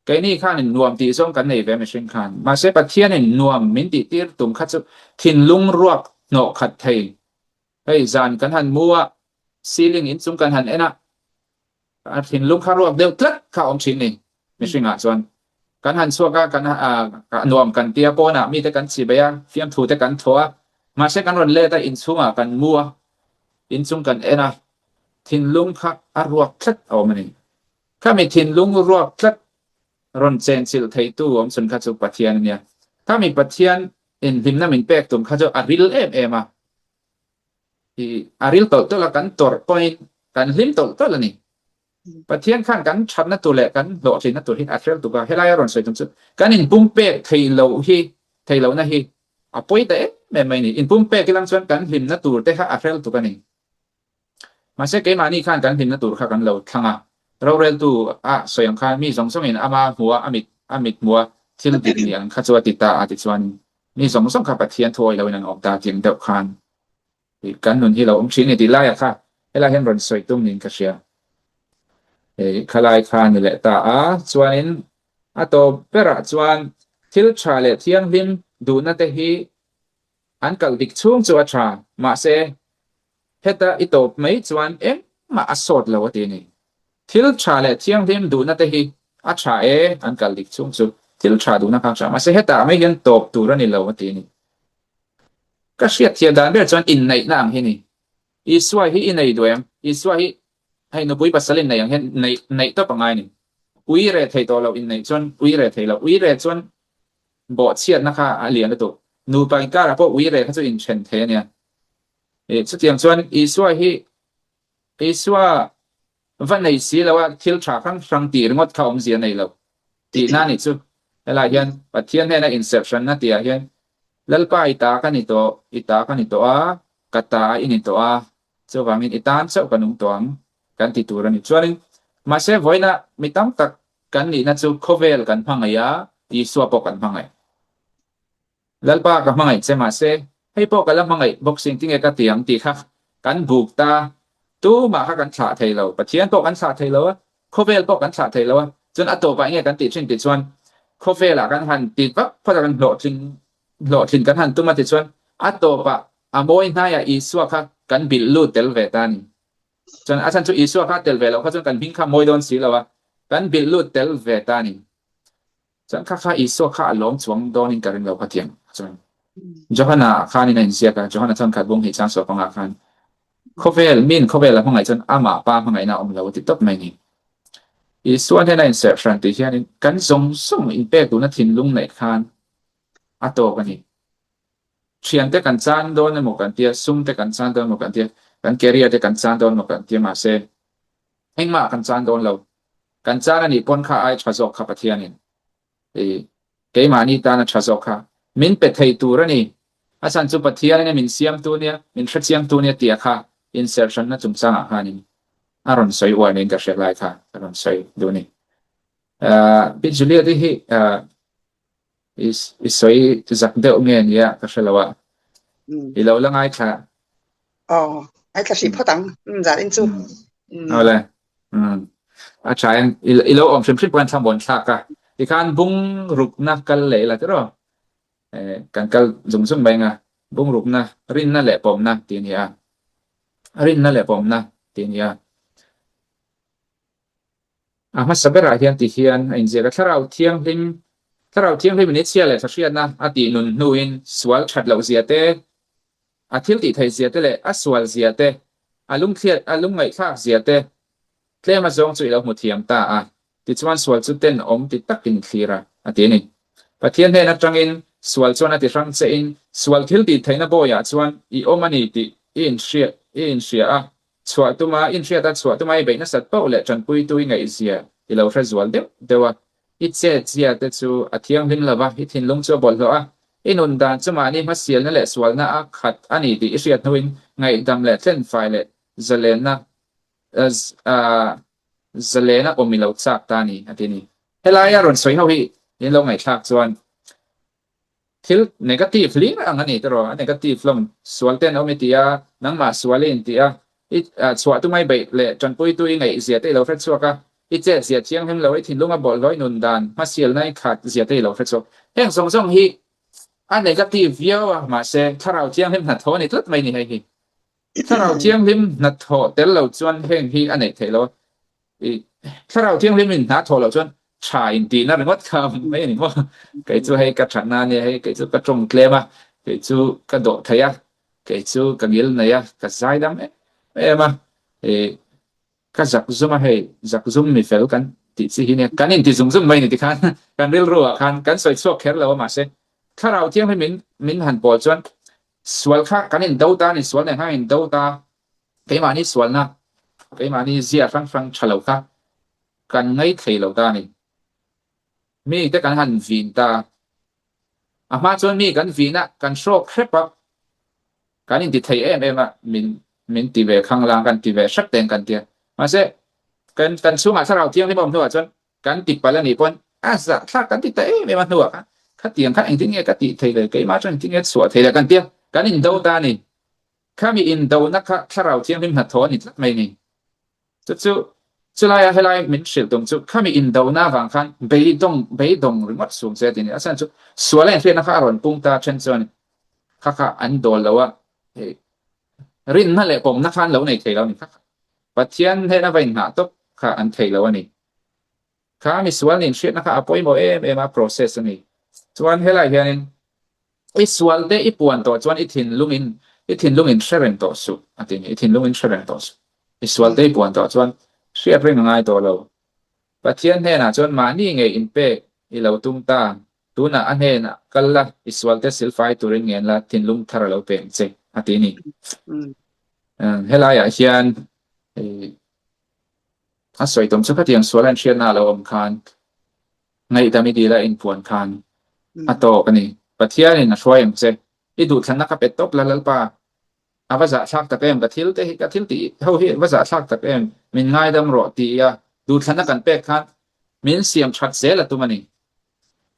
keini khanin nuam tih zawng kan nei ve mihring khan, mahse Pathianin nuam min tih tir tum kha chu thinlung ruak hnawh khat thei. Hei zan kan han mu a, ceiling inchung kan han en a, A thinlung kha ruak deuh tlat kha a awm thin ni mihringah chuan. Kan han chhuak a, kan a nuam kan tia pawnah mite kan chhi bei a, fiamthu te kan thaw a, mahse kan rawn let a inchhungah kan mu a, inchung kan en a, thinlung kha a ruak tlat a awm a ni. Khami thinlung ruak tlat rawn chenchilh theitu awm chhun kha chu Pathian a nia. Khami Pathian inhlimna min pek tum kha chu a ril em em a. I a ril tawlh tawlh a, kan tawrh pawhin kan hlim tawlh tawlh a ni. Pathian khan kan thatna tur leh kan hlawhtlinna tur hi a hrel tuk a, helai a rawn sawi tum chu kan inpumpek thei loh hi, thei lohna hi a pawi ta em em mai a ni. Inpumpek ilang chuan kan hlimna tur te kha a hrel tuk a ni. Mahse keimahni khan kan hlimna tur kha kan lo thlang a, roreltu a sawi ang khan mi zawng zawngin ama hmuha a mit a mit hmuha thil dik ni ang kha chu a ti ta a tichuan mi zawng zawng kha Pathian thuawi loin an awm ta tih ang deuh khan kan nun hi lo awm thin a ni tih laiah kha. Helai hian rawn sawi tum niin ka hria. Hei khalai kha a ni leh ta a, chuanin a tawp berah chuan thil tha leh thianghlim duhna te hi an kalh dik chhung chu a tha, mahse heta i tawp mai chuan engmah a sawt lo a ti a ni. Thil tha leh thianghlim duhna te hi a tha e, an kalh dik chhung chu thil tha duhna kha a tha, mahse hetah mai hian tawp tur a ni lo a ti a ni. Ka hriatthiam dan ber chuan inneihna ang hi a ni. Isua hi i nei duh em? Isua hi hei nupui pasal in nei ang hian neih neih tawp a ngai a ni. Ui reh thei tawh loh in neih chuan ui reh thei loh. Ui reh chuan bawhchhiatna kha a lian lutuk. Nupa inkarah pawh ui reh kha chu inthen thei a nia. Chutiang chuan Isua hi Isua Va nei si lo a, thil tha hrang hrang tih ringawt kha awmzia nei lo tihna a nih chu. Helaiah hian Pathian hnena inserh hranna tihah hian Lalpa i ta ka ni tawh, i ta ka ni tawh a, ka ta i ni tawh a, chuvangin i tan chauh ka nung tawh ang kan ti tur a ni. Chuanin mahse vawiina mi tam tak kan nihna chu khawvel kan hmangaih a, Isua pawh kan hmangaih. Lalpa ka hmangaih che mahse hei pawh ka la hmangaih bawk si engtinge ka ti ang tih kha kan buk ta tumah kha kan thlah thei lo Pathian pawh kan thlah thei lo a khawvel pawh kan thlah thei lo a chuan a tawpah enge kan tih thin tih chuan khawvelah kan han ti vak phawt a kan hlawhtling hlawhtlin kan han tum a tichuan a tawpah a mawi hnaiah Isua kha kan bilh lut tel ve ta a ni chuan a chhan chu Isua kha tel ve loh kha chuan kan hming kha mawi dawn si lo a kan bilh lut tel ve ta a ni. Chuan kha kha Isua kha a lawm chuang dawnin ka ring lo kha tiang chuan Johana khanin a inziak a, Johana chuan khat bung hnih chang suah pangah khan khawvel min khawvel a hmangaih chuan amah pa hmangaihna a awm lo a ti tawp mai ni. Isua hnena inserh hran tih hianin kan zawng zawng inpek duhna thinlung neih khan a tawk a ni. Thiante kan chan dawn emaw kan tia, sum te kan chan dawn emaw kan tia, kan career te kan chan dawn emaw kan tia mahse engmah kan chan dawn lo. Kan chan a nih pawn kha ai tha zawk kha Pathianin i keimahni tan a tha zawk kha min pe thei tur a ni. A chhan chu Pathianin a min siamtu nia, min hrechiangtu nia tia kha inserhranna chungchangah khanin a rawn sawi uar niin ka hriat lai kha ka rawn sawi duh a ni. Pi Juliet-i hi I sawi zak deuh nge nia ka hre lo a. I lo la ngaithla. Aw, ngaithla hrih phawt ang. Zan in chu. Awle. A tha in i lo awm hrim hrim pawhin thlamuan thlak a. Tikhan bung rukna kal leh ila tiraw. Kan kal zung zung mai anga bung rukna rinna leh pawmna tih a ni a. Rinna leh pawmna tih a ni a. A hmasa berah hian ti hian a inziak a, Thlarau Thianghlim, Thlarau Thianghlim in i chhia leh thahriatna a tih nun hnuin sual that loh zia te, a thil tih theih zia te leh a sual zia te, a lungthliat a lungngaihthlak zia te tlem a zawng chu i lo hmu thiam ta a, tichuan sual chu tenawm ti takin thlir a, a ti a ni. Pathian hnen atangin sual chuan a ti hrang che in sual thil tih theihna bawiah chuan i awm a ni tih i inhriat i inhria a, Chhuah tuma inhriat a chhuah tuma i beih nasat poh leh tanpuitu i ngaihzia i lo hre zual deuh deuh a. I chetzia te chu a thianghlim lo va, i thinlung chu a bawlhhlawh a. I nun dan chu mahni hmasialna leh sualna a khat a ni tih i hriat hnuin ngaihdam leh tlenfai leh zalenna zalena awm i lo chak ta a ni, a ti a ni. Helaia rawn sawi ho hi in lo ngaihthlak chuan Thil negative hlir ang a ni tiraw, a negative hlawm sual ten awm i ti a, nangmah sual i inti a, i chhuah tumai beih leh tanpuitu i ngaih zia te i lo hre chhuak a, i chet zia thianghlim lo, i thinlung a bawlhhlawh i nun dan hmasialna i khat zia te i lo hre chhuak. Heng zawng zawng hi a negative viau a, mahse thlarau thianghlim hnathawh a ni tlat mai ni hei hi. Thlarau thianghlim hnathawh tel lo chuan heng hi a neih theih lo a, I thlarau thianghlim in hna thawh loh chuan tha in tihna ringawt kha mai a ni maw? Kei chu hei ka thatna a nia, hei kei chu ka tawng tlem a, kei chu ka dawh thei a, kei chu ka ngil nei a, ka zai dam em em a, i ka zak zum a hei zak zum mi fel kan tih chi hi nia, kan inti zung zung mai a ni tikhan kan rilru ah khan kan sawi chhuak kher lo a mahse thlarau thianghlim in min han pawl chuan sual kha kan indo ta a ni, sual nen khan kan indo ta. Keimahni sualna, keimahni zia hrang hrang tha lo kha kan ngaithei lo ta a ni. Mite kan han vin ta. A hma chuan mi kan vin a, kan hrawk hrep a, kan inti thei em em a, min min ti ve khanglang, kan ti ve hrep teng kan tia. Mahse, kan kan chhungah thlarau thianghlim a awm hnuah chuan kan ti palh a nih pawn a zahthlak kan ti ta em em a hnuah khan khatiang khan engtin nge ka tih thei le, keimah chuan engtin nge chhuah thei le kan tia, kan indo ta a ni. Khami indona kha Thlarau Thianghlim hnathawh a ni tlat mai ni. Chu chu chulaia helai min hrilh tum chu khami indona avang khan beidawng beidawng ringawt sum che a ti ni. A chhan chu sual a inhriatna kha a rawn pung ta then chuan kha kha an dawl lo a, hei rinna leh pawmna kha an lo nei thei lo a ni. Kha kha Pathian hnena va inhnah tawp kha an thei lo a ni. Kha misual nin hriatna kha a pawimawh em em a process a ni. Chuan helai hianin i sual te i puan tawh chuan i thinlung in i thinlung in hre reng tawh suh a ti ni. I thinlung in hre reng tawh suh. I sual te i puan tawh chuan hriat reng a ngai tawh lo. Pathian hnenah chuan mahni ngei inpek i lo tum ta. Tunah a hnenah kal la, i sual te silfai turin ngen la, thinlung thar a lo pe ang che a ti ni. Helaiah hian i A sawi tum chu khatiang sual an hriatna a lo awm khan ngaihdam i dil a inpuan khan a tawk a ni. Pathianin a hruai ang che. I duhthlanna kha pet tawp la Lalpa. A va zahthlak tak em ka thil te hi ka thil tih ho hi va zahthlak tak em min ngaidam rawh ti a duhthlanna kan pek khan min siam that zel a tum a ni.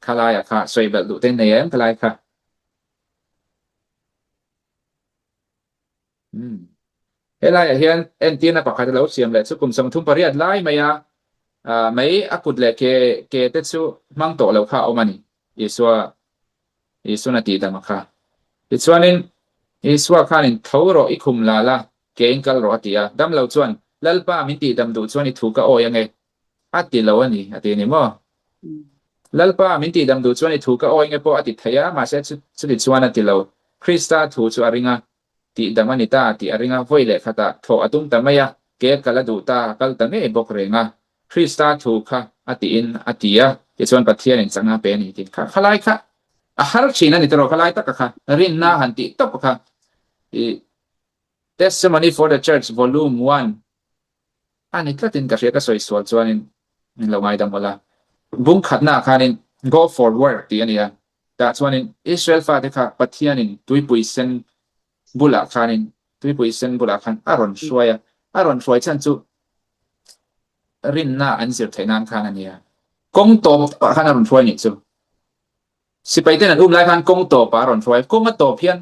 Khalaiah kha sawi belh duh te nei em khalai kha. Helaiah hian entirna pakhat a lo siam leh chu kum 38 lai maia mei a kut leh ke ke te chu hmang tawh lo kha a awm a ni, Isua Isuan a tihdam a kha. Tichuanin Isua khanin tho rawh i khum la la, ke in kal rawh a ti a, dam lo chuan Lalpa min tihdam duh chuan i thu ka awi ange a ti lo a ni a ti a ni maw? Lalpa min tihdam duh chuan i thu ka awi nge pawh a ti thei a, mahse chuti chuan a ti lo. Krista thu chu a ring a, tihdam a ni ta tih a ring a, vawi leh khatah thawh a tum ta mai a, ke kal a duh ta, a kal ta ngei bawk reng a, Krista thu kha a tiin a ti a, tichuan Pathianin chakna a pe a ni tih kha khalai kha a har thin a ni tawh khalai taka kha rinna han tih tawp kha i Testimony for the Church Volume One a ni tlatin ka hria ka sawi sual chuanin min lo ngaidam awlh a. Bung khatnaah khanin Go forward tih a ni a, tah chuanin Israel fate kha Pathianin tuipui sen bulah khanin tuipui sen bulah khan a rawn hruai a, a rawn hruai chhan chu rinna an zir theih nan khan a ni a, kawng tawp tawpah khan a rawn hruai nih chu. Sipai ten an um lai khan kawng tawp ah a rawn hruai. Kawng a tawp hian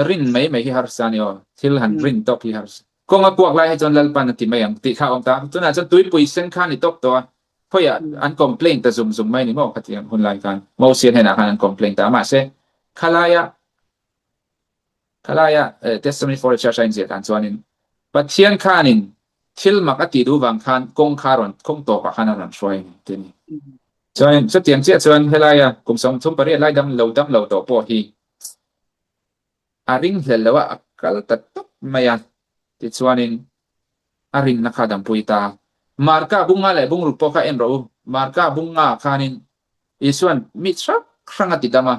rin mai mai hi harsa a ni aw. Thil han rin tawp hi harsa. Kawng a kuak lai hi chuan Lalpan a ti mai ang tih kha a awm ta. Tunah chuan tuipui sen kha a ni tawp tawh a. Khawiah an complain ta zum zum mai ni maw khatiang hun lai khan. Mosia hnenah khan an complain ta a. Mahse khalaia Khalaia Testimony for the Church a inziah dan chuanin Pathian khanin thil mak a tih duh vang khan kawng kha rawn kawng tawpah khan a rawn hruai a ni tih a ni. Chuanin chutiang chiah chuan helaia kum 38 lai dam lo dam lo tawh pawh hi a ringhlel lo a, a kal ta tawp mai a, tichuanin a rinna kha a dampui ta. Marka bunga leh bungruk pawh kha en rawh u, Marka bunga khanin Isuan mi hrang hrang a ti dam a,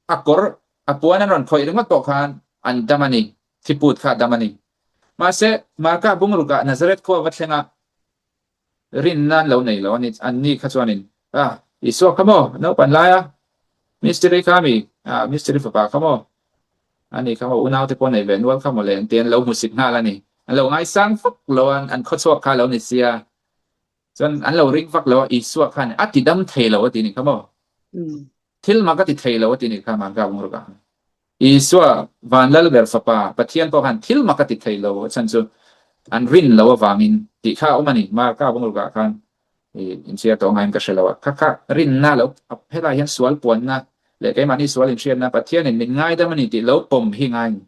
A kawr, a puan an rawn khawih ringawt pawh khan an dam a ni, thiput kha a dam a ni. Mahse, Marka bungrukah Nazareth khua va thleng a, rinna an lo nei lo a ni. An ni kha chuanin, Ah, Isua kha maw? Naupan laia mistiri kha mi? Ah, mistiri fapa kha maw? A ni kha maw? Unaute pawh nei ve nual kha maw le? An ti an lo hmusit nghal a ni. An lo ngaisang vak lo a, an khawchhuak kha a lo ni sia. Chuan an lo ring vak lo a, Isua khan a ti dam thei lo a ti ni kha maw? Thil mak a ti thei lo a ti ni kha Marka bungruk ah. Isua van lal ber fapa Pathian pawh khan thil mak a ti thei lo a chhan chu an rin lo avangin tih kha a awm a ni. Marka bungruk ah khan i inchhiar tawh ngaiin ka hre lo a. Kha kha rinna lo helai hian sual puanna leh keimahni sual inhriatna Pathianin min ngaidam a ni tih lo pawm hi ngai a ni.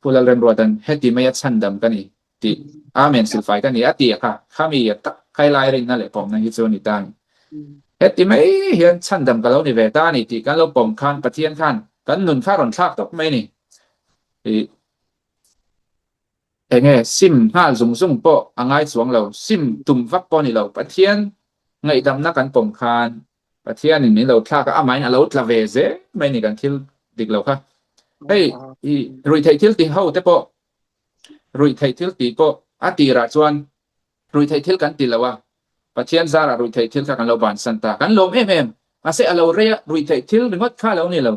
Pu Lalremruatan heti maia chhandam ka ni tih Amen silfai ka ni a ti a kha, khami a tak khailai rinna leh pawmna hi chu a ni ta a ni. Heti mai hian chhandam ka lo ni ve ta a ni tih kan lo pawm khan Pathian khan kan nun kha a rawn thlak tawp mai a ni. Enge sim nghal zung zung pawh a ngai chuang lo, sim tum vak pawh a ni lo. Pathian ngaihdamna kan pawm khan Pathianin min lo thlak a, amahin a lo tla ve zel mai ni kan thil dik lo kha. Hei i ruihtheih thil ti ho te pawh ruihtheih thil tih pawh a tirah chuan ruihtheih thil kan ti lo a, Pathian zarah ruihtheih thil kha kan lo bansan ta, kan lawm em em. Mahse a lo rei a, ruihtheih thil ringawt kha a lo ni lo.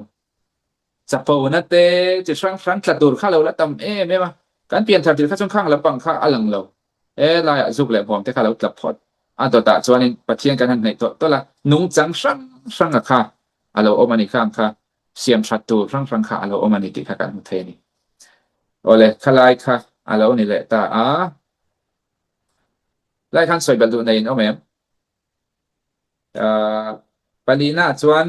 Chapona te chi hrang hrang tla tur kha lo la tam em em a, kan pianthar tir kha chuan khang lampang kha a lang lo. He laiah zuk leh hmuam te kha lo tla phawt a, dawtah chuanin Pathian kan han hnaih tawlh tawlh a, nungchang hrang hranga kha a lo awm a ni, khang kha siam that tur hrang hrang kha a lo awm a ni tih kha kan hmu thei a ni. Awle, khalai kha a lo ni leh ta a. Lai khan sawi belh duh nei in awm em? Ahh, palina chuan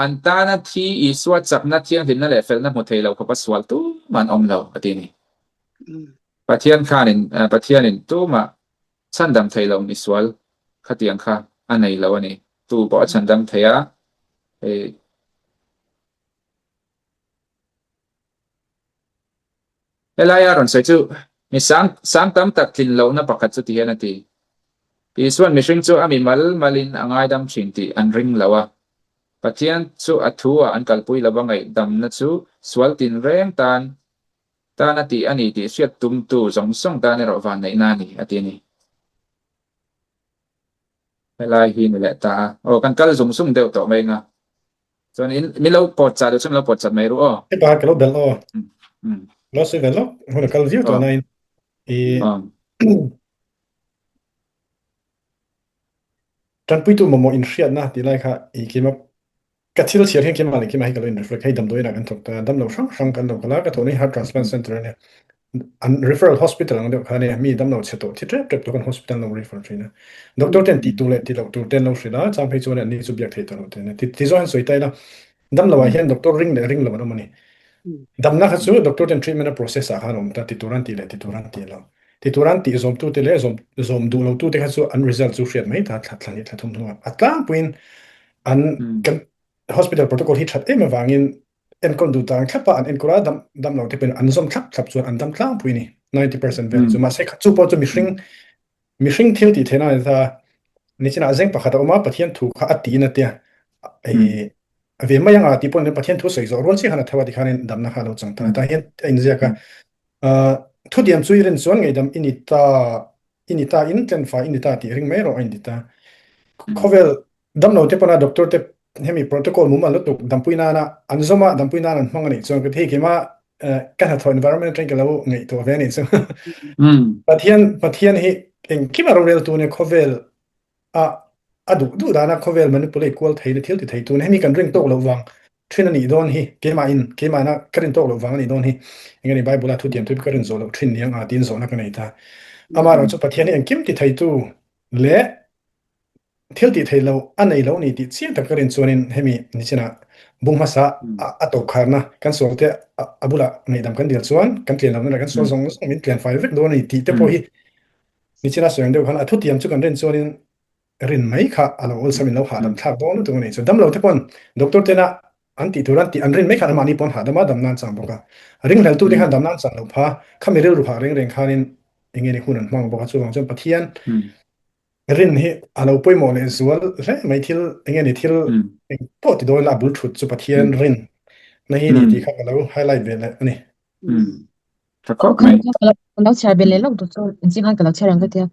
an tana thi Isua chakna thianghlimna leh felna hmu thei lo khawpa sual tumah an awm lo a ti a ni. Pathian khanin, Pathianin tumah chhandam thei lo misual khatiang kha a nei lo a ni. Tu pawh a chhandam thei a, hei Helaia rawn sawi chu mi sang sang tam tak tlin lohna pakhat chu ti hian a ti. Isuan mihring chu a mi mal malin a ngaidam thin tih an ring lo a. Pathian chu a thu ah an kalpui lova ngaihdamna chu sual tinreng tan tan a tih a ni tih hriat tumtu zawng zawng tan erawh vanneihna a ni, a ti a ni. Helai hi ni leh ta a. Aw, kan kal zung zung deuh tawh mai anga. Chuan in min lo pawt chat duh chuan min lo pawt chat mai ru aw. Hepa ka lo belh aw. Lo sawi ve lawk, hun a kal viau tawh nain. I Tanpuitu mamawh inhriatna tih lai kha i keimah ka thil chhiar hian keimah leh keimah hi ka lo in reflect hei damdawiin ah kan thawk ta a, damlo hrang hrang kan lo kal a, ka thawhna hi heart transplant center a nia, an referral hospital ang deuh kha a nia, mi damlo chhe tawh thi tep tep tawh khan hospital an lo refer thin a, doctor ten tih tur leh tih loh tur te an lo hrilh a, chang phei chuan an ni chu biak theih tawh loh te a nia, ti zawng hian sawi ta ila damlo ah hian doctor ring leh ring lo an awm a ni. Damna kha chu doctor ten treatment a process ah khan a awm ta, ti tur an tih leh ti tur an tih lo. Ti tur an tih zawmtu te leh zawm zawm duh lo tu te kha chu an result chu hriat mai ta thla thla hnih thla thum hnuah a tlangpuiin an kan hospital protocol hi that em avangin enkawl duh tang thlap a an enkawl a dam dam lo te pawhin an zawm thlap thlap chuan an dam tlangpui a ni 90% vel chu mahse chu pawh chu mihring Mihring thil tih theihna a ni ta. Nichinah zeng pakhat a awm a, Pathian thu kha a tiin a tia. A ve mai anga tih pawh ni Pathian thu sawi zawh rual chiah khan a tho a ti khanin damna kha a lo chang ta. Tah hian a inziak a. Thutiam chu i rin chuan ngeihdam i ni ta, i ni ta in tlenfai i ni ta tih ring mai rawh a inti ta. Khawvel Damlo te pawna doctor te hemi protocol mumal lutuk dampui nana an zawm a, dampui nan an hmang a nih chuan ka thi keimah ka hnathawh environment atangin ka lo ngaihtuah ve a nih chu. Pathian Pathian hi engkim a rorel tu nia khawvel a a duh duh dana khawvel manipulate kual thei na thil ti thei tu nia hemi kan ring tawk loh vang thin a nih dawn hi keimah in keimah na ka rin tawk loh vang a nih dawn hi engani Bible a thutiam thu ka rin zawh loh thin niang a tiin zawhna ka nei ta. Amaherawhchu Pathian hi engkim ti thei tu leh Thil tih theih loh a nei lo ni tih chiang tak ka rin chuanin hemi nichinah bung hmasa a tawp kharna kan sual te a bulah ngaihdam kan dil chuan kan tlian lohna leh kan sual zawng zawng min tlian fai vek dawn a ni tih te pawh hi nichina sawi ang deuh khan a thutiam chu kan rin chuanin rin mai kha a lo awlsam in lo hahdam thlak dawn lutuk a ni. Chu damlo te pawn doctor tena an tih tur an tih an rin mai khan amahni pawn hahdam a dam nan chang bawk a. Ringhlel tu te khan dam nan chang lo pha khami rilru hah reng reng khanin enge ni hun an hmang bawk a chuvang chuan Pathian Rin hi a lo pawimawh leh zual hle mai thil enge ni thil eng pawh ti dawn ila a bul thut chu Pathian rin na hi ni tih kha ka lo highlight ve leh a ni. Tha khawp mai. Ka lo chhiar ve leh lawk duh chu engtin khan ka lo chhiar ang ka tia.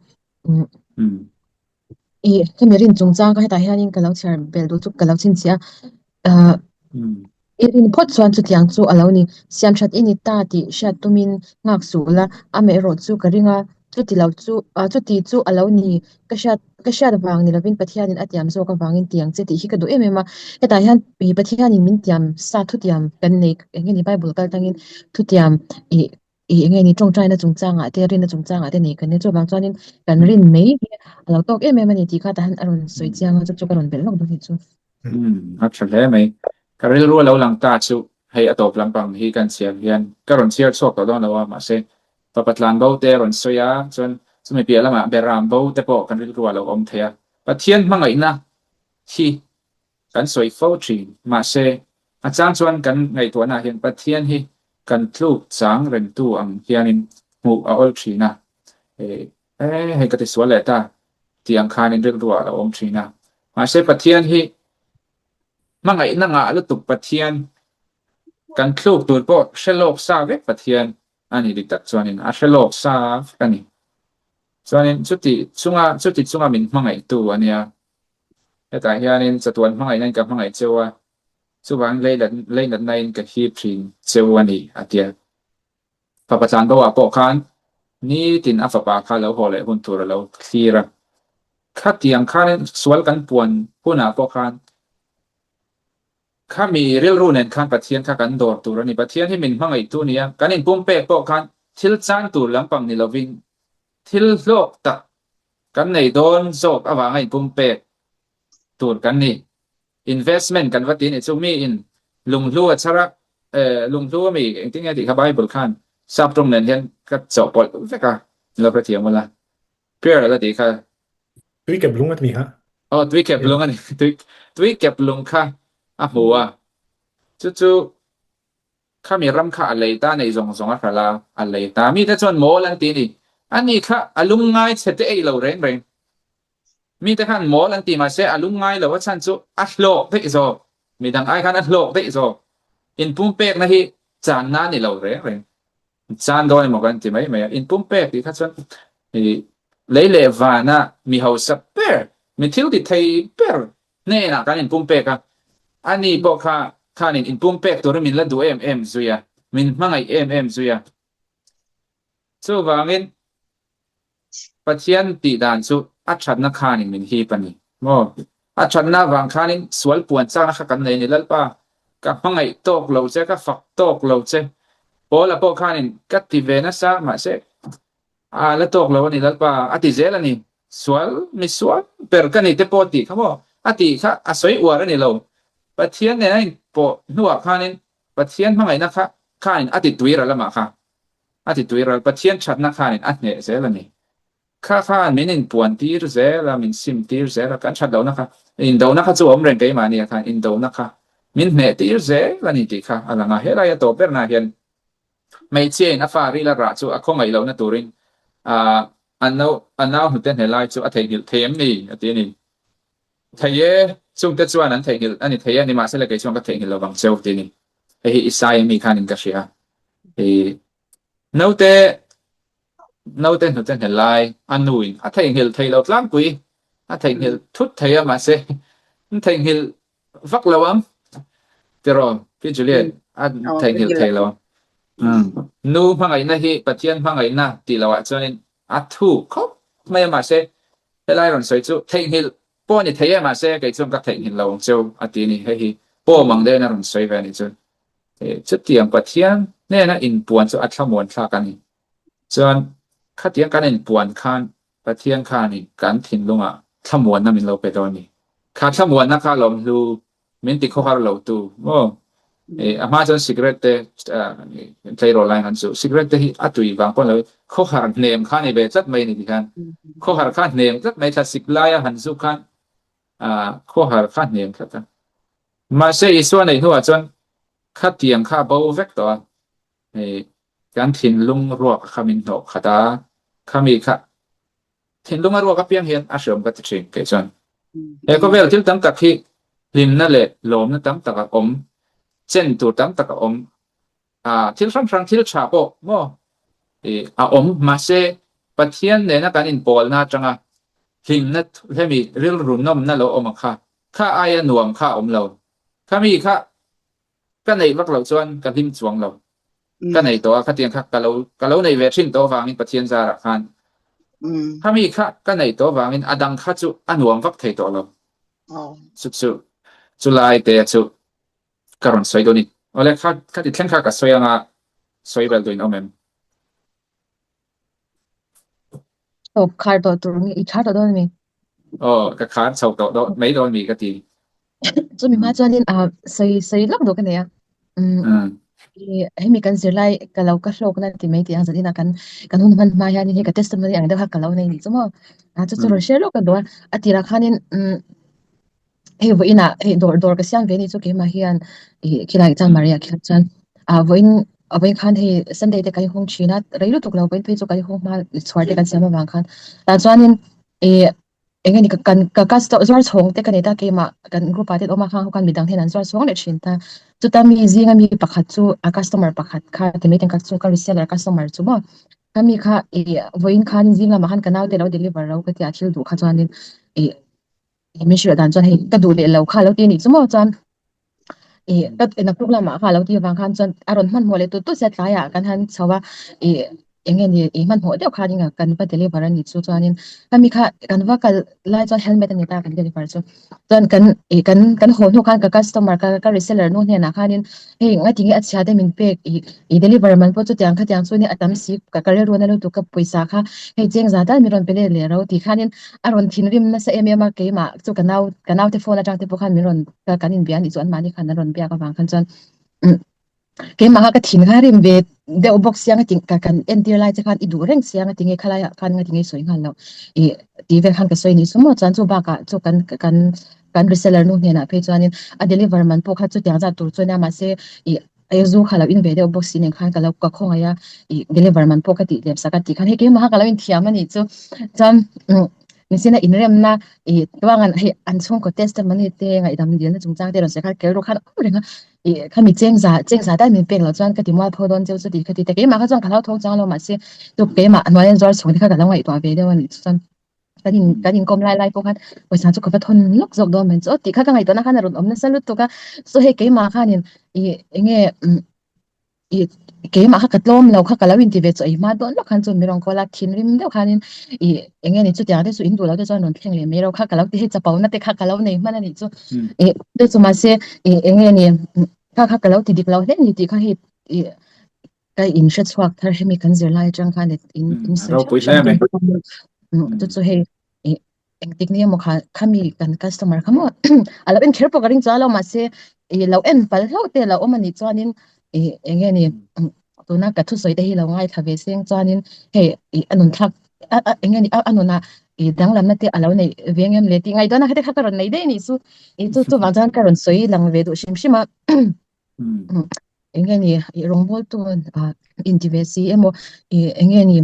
I hemi rin chungchang ka hetah hianin ka lo chhiar bel duh chu ka lo chhinchhiah a. I rin phawt chuan chutiang chu a lo ni. Siam that i ni ta tih hriat tumin nghak suh la, amaherawh chu ka ring a, chuti lo chu, chuti chu a lo ni. Ka hriat, ka hriat vang ni lovin Pathianin a tiam zawk avangin tiang che tih hi ka duh em em a. Hetah hian Pathianin min tiam sa thutiam kan nei, eng nge ni Bible kal tangin thutiam ih ih eng nge ni tawngtaina chungchangah te rinna chungchangah te nei kan nia chuvang chuanin kan rin mai hi a lo tawk em em a ni tih kha tah hian a rawn sawi chiang a chu chu ka rawn belh lawk dawn hi chu. A tha hle mai. Ka rilru a lo lang ta chu hei a tawp lampang hi kan chhiar hian ka rawn chhiar chhuak tawh dawn lo a mahse fapa tlan bo te a rawn sawi a chuan chumi piah lamah beram bo te pawh kan rilru a lo awm thei a Pathian hmangaihna hi Kan sawi fo thin. Mahse, a chang chuan kan ngaihtuahnaah hian Pathian hi kan tluk chang rengtu ang hianin hmuh a awl thin a. E, hei ka ti sual leh ta tih ang khanin rilruah a lo awm thin a. Mahse, Pathian hi hmangaihna ngah lutuk Pathian, kan tluk tur pawh hre lawk sa vek Pathian a ni dik tak chuanin a hre lawk sa vek a ni. Chuanin chuti chunga chuti chunga min hmangaihtu a nia. Hetah hianin chatuan hmangaihnain ka hmangaih cheu a, chuvangin leinatnain ka hip thin cheu a ni, a ti a. Fapa tlanboah pawh khan nitin a fapa kha lo haw leh hun tur a lo thlir a. Khatiang khanin sual kan puan hunah pawh khan. Khami rilru nen khan Pathian kha kan dawr tur a ni. Pathian hi min hmangaihtu a ni a, kan inpumpek pawh khan thil chan tur lampang ni lovin thil hlawk tak kan nei dawn zawk avanga inpumpek tur kan ni. Investment kan va ti a nih chu miin lunghlu a chhar a, lunghlu a mi engtin nge tih kha Bible khan sap tawng nen hian ka chawhpawlh vek a, lo hrethiam ula. Pearl a tih kha. Tui kep lung a ti kha. Aw tui kep lung a ni. Tui tui kep lung kha a hmu a. Chu chu khami ram kha a lei ta nei zawng zawng a hralh a, a lei ta. Mite chuan mawl an ti a ni. Ani kha a lung ngai chhe te ei lo reng reng. Mite khan mawl an ti mahse a lung ngai lo a chhan chu a hlawk daih zawk. Midang ai khan a hlawk daih zawk. Inpumpekna hi channa a ni lo reng reng. Chan dawn emaw kan ti mai mai a, inpumpek tih kha chuan lei leh vana mi hausa ber, mi thil ti thei ber hnenah kan inpumpek a, ani pawh kha khanin inpumpek turin min la duh em em zui a, min hmangaih em em zui a. Chuvangin Pathian tih dan chu a thatna khanin min hip a ni maw? A thatna avang khanin sual puan chakna kha kan nei a ni. Lalpa, ka hmangaih tawk lo che, ka fak tawk lo che. Paula pawh khanin ka ti ve nasa, mahse a la tawk lo a ni Lalpa, a ti zel a ni. Sual, mi sual ber ka ni te pawh tih kha maw? A tih kha a sawi uar a ni lo. Pathian nen a inpawh hnuah khanin Pathian hmangaihna kha khanin a ti tuiral amah kha. A ti tui ral Pathian thatna khanin a hneh zel a ni. Kha khan min inpuan tir zel a, min sim tir zel a, kan that lohna kha, indona kha chu a awm reng keimahni ah khan indona kha min hneh tir zel a ni tih kha a lang a. Helai a tawp berna hian hmeichhia in a fa ril a rah chu a khawngaih lohna turin a nau a nau hnute hne lai chu a theihnghilh thei em ni a ti a ni. Thei e, chungte chuan an theihnghilh a ni thei e, nimahsela kei chuan ka theihnghilh lovang cheu ti a ni. Hei hi Isaiah mi khanin ka hria. I naute naute hnute hne lai a nuin a theihnghilh thei lo tlangpui a theihnghilh thut thei a mahse an theihnghilh vak lo ang tiraw Pi Juliet a theihnghilh thei lo ang. Nu hmangaihna hi Pathian hmangaihna tih loh ah chuanin a thuk khawp mai a mahse helai rawn sawi chu theihnghilh pawh a ni thei e mahse kei chuan ka theihnghilh lo ang cheu a ti a ni hei hi pawm ang deuhin a rawn sawi ve a nih chu. Chutiang Pathian hnena inpuan chu a thlamuan thlak a ni. Chuan khatiang kan inpuan khan Pathian khanin kan thinlungah thlamuanna min lo pe dawn a ni. Kha thlamuanna kha lawmhlu min ti khawhar lo tu maw? A hma chuan cigarette te tleirawl lai han chu cigarette te hi a tui vang pawn lo khawhar hnem kha ni ve tlat mai a ni tikhan khawhar kha hnem tlat mai thla sik laia han zuk khan khawhar kha hnem tlat a. Mahse Isua neih hnuah chuan khatiang kha a bo vek tawh a, hei kan thinlung ruak kha min hnawh khat a, khami kha thinlung a ruak apiang hian a hreawm ka ti thin kei chuan. He khawvel thil tam tak hi hlimna leh lawmna tam tak a awm, chen tur tam tak a awm, a thil hrang hrang thil tha pawh maw i a awm mahse Pathian nena kan inpawlna atanga hlimna hlemi rilru nawmna lo awm ang kha kha aia nuam kha a awm lo khami kha ka neih vak loh chuan ka hlim chuang lo ka nei tawh a khatiang kha ka lo ka lo neih ve thin tawh avangin Pathian zarah khan khami kha ka neih tawh avangin a dang kha chu a nuam vak thei tawh lo chu chu chulai te chu Ka rawn sawi dawn i. Awle, kha kha ti thleng kha ka sawi anga sawi vel duhin awm em? Aw, khar tawh tur nge, i khar tawh dawn ami? Aw, ka khar chho tawh dawn mai dawn mi ka ti. Chumi hma chuanin ah sawi sawi lawk duh ka nei a. Umm, hemi kan zirlai ka lo ka hlawkna ti mai tih ang zanin a kan kan hun hman hma hianin hei ka testimony ang deuh kha ka lo nei nih chu maw. A chu chu rawn share lawk ka duh a, a tirah khanin umm Hei vawiinah hei dawr dawr ka siam ve a ni chu keimah hian ih khilai Chanmari ah khian chuan ah vawiin vawiin khan hei Sunday te kan inhawng thin a rei lutuk lo vawiin phei chu kan inhawng hma chhuar te kan siam avang khan tah chuanin ih eng nge ni ka kan ka customer zuar chhawng te ka nei ta keimah kan group ah te an awm a khang ho khan midang hian an zuar chhawng leh thin ta chuta mi zinga mi pakhat chu a customer pakhat kha ti mai ten ka reseller customer chu maw khami kha ih vawiin khan zing lamah khan ka naute lo deliver ro ka tia thil duh kha chuanin ih Min hrilh dan chuan hei ka duh leh lo kha lo ti a nih chu maw chuan ih ka naktuk lamah kha lo ti avang khan chuan a rawn hmanhmawh leh tut tut sia tlaiah kan han chho a ih eng nge ni i hmanhmawh deuh khan in kan va deliver a ni chu chuanin khami kha kan va kal lai chuan helmet a ni ta kan deliver chu chuan kan ih kan kan haw hnu khan ka customer ka ka reseller nu hnenah khanin hei ngati nge a chhia te min pek ih ih deliver man pawh chutiang khatiang chu nia a tam si ka ka rilru na lutuk ka pawisa kha hei cheng za tal min rawn pe let leh ro tih khanin a rawn thinrim nasa em em a keimah chu ka nau ka naute phone atang te pawh khan min rawn ka kan inbia a nih chu anmahni khan an rawn biak avang khan chuan umm Keimah kha ka thin kha rim ve deuh bawk sia nga ti ka kan entir lai che khan i duh reng sia nga ti nge khalai ah khan nga ti nge i sawi nghal loh ih tih vel khan ka sawi ni chu maw chuan chu bakah chu kan kan kan reseller nu hnenah phei chuanin a deliver man pawh kha chutiang zat tur chu ania mahse ih a zu kha lo in ve deuh bawk si nen khan ka lo ka khawngaih a ih deliver man pawh ka tih lem sak a tih khan hei keimah kha ka lo inthiam a nih chu chuan umm Mihring inremna ih tuangan hei an chhungkaw testimony te ngaihdam dilna chungchang te rawn sawi khan kel khan awm reng a ih khami chengza chengza dai min pek loh chuan ka ti mual pho dawn cheu chuti khati te keimah kha chuan ka hlauthawng chang lo mahse chu keimah a hnuaia zuar chhung te kha ka lo ngaihtuah ve deuh a nih chuan kan in kan inkawm lai lai pawh khan pawisa chu ka va thawn lawk zawk dawn mai chu aw tih kha ka ngaihtuahna khan a rawn awm nasa lutuk a so hei keimah khanin ih eng nge umm I keimah kha ka tlawm lo kha ka lo inti ve chu ei hma dawn lawk khan chu mi rawn call a thinrim deuh khanin i eng nge ni chutiang te chu in duh lo te chuan rawn thleng leh mai ro kha ka lo ti hei chapo na te kha ka lo nei hman a nih chu i chu chu mahse i eng nge ni kha kha ka lo ti dik lo hle ni tih kha hei i ka in hre chhuak thar hemi kan zirlai atang khan in in sawi hrang hrang chu chu hei i engtik ni emaw kha khami kan customer kha maw a lo en kher pawh ka ring chuan lo mahse ih lo en pal hlauh te a lo awm a nih chuanin ih eng nge ni tuna ka thusawi te hi lo ngaithla ve seng chuanin hei ih a nun thlak a a eng nge ni a nunah ih danglamna te a lo neih ve ang em le tih ngaihtuahna kha te kha ka rawn nei daih a nih chu ih chu chuvang chuan ka rawn sawi lang ve duh hrim hrim a. Eng nge ni ih rawngbawltu ah inti ve si emaw ih eng nge ni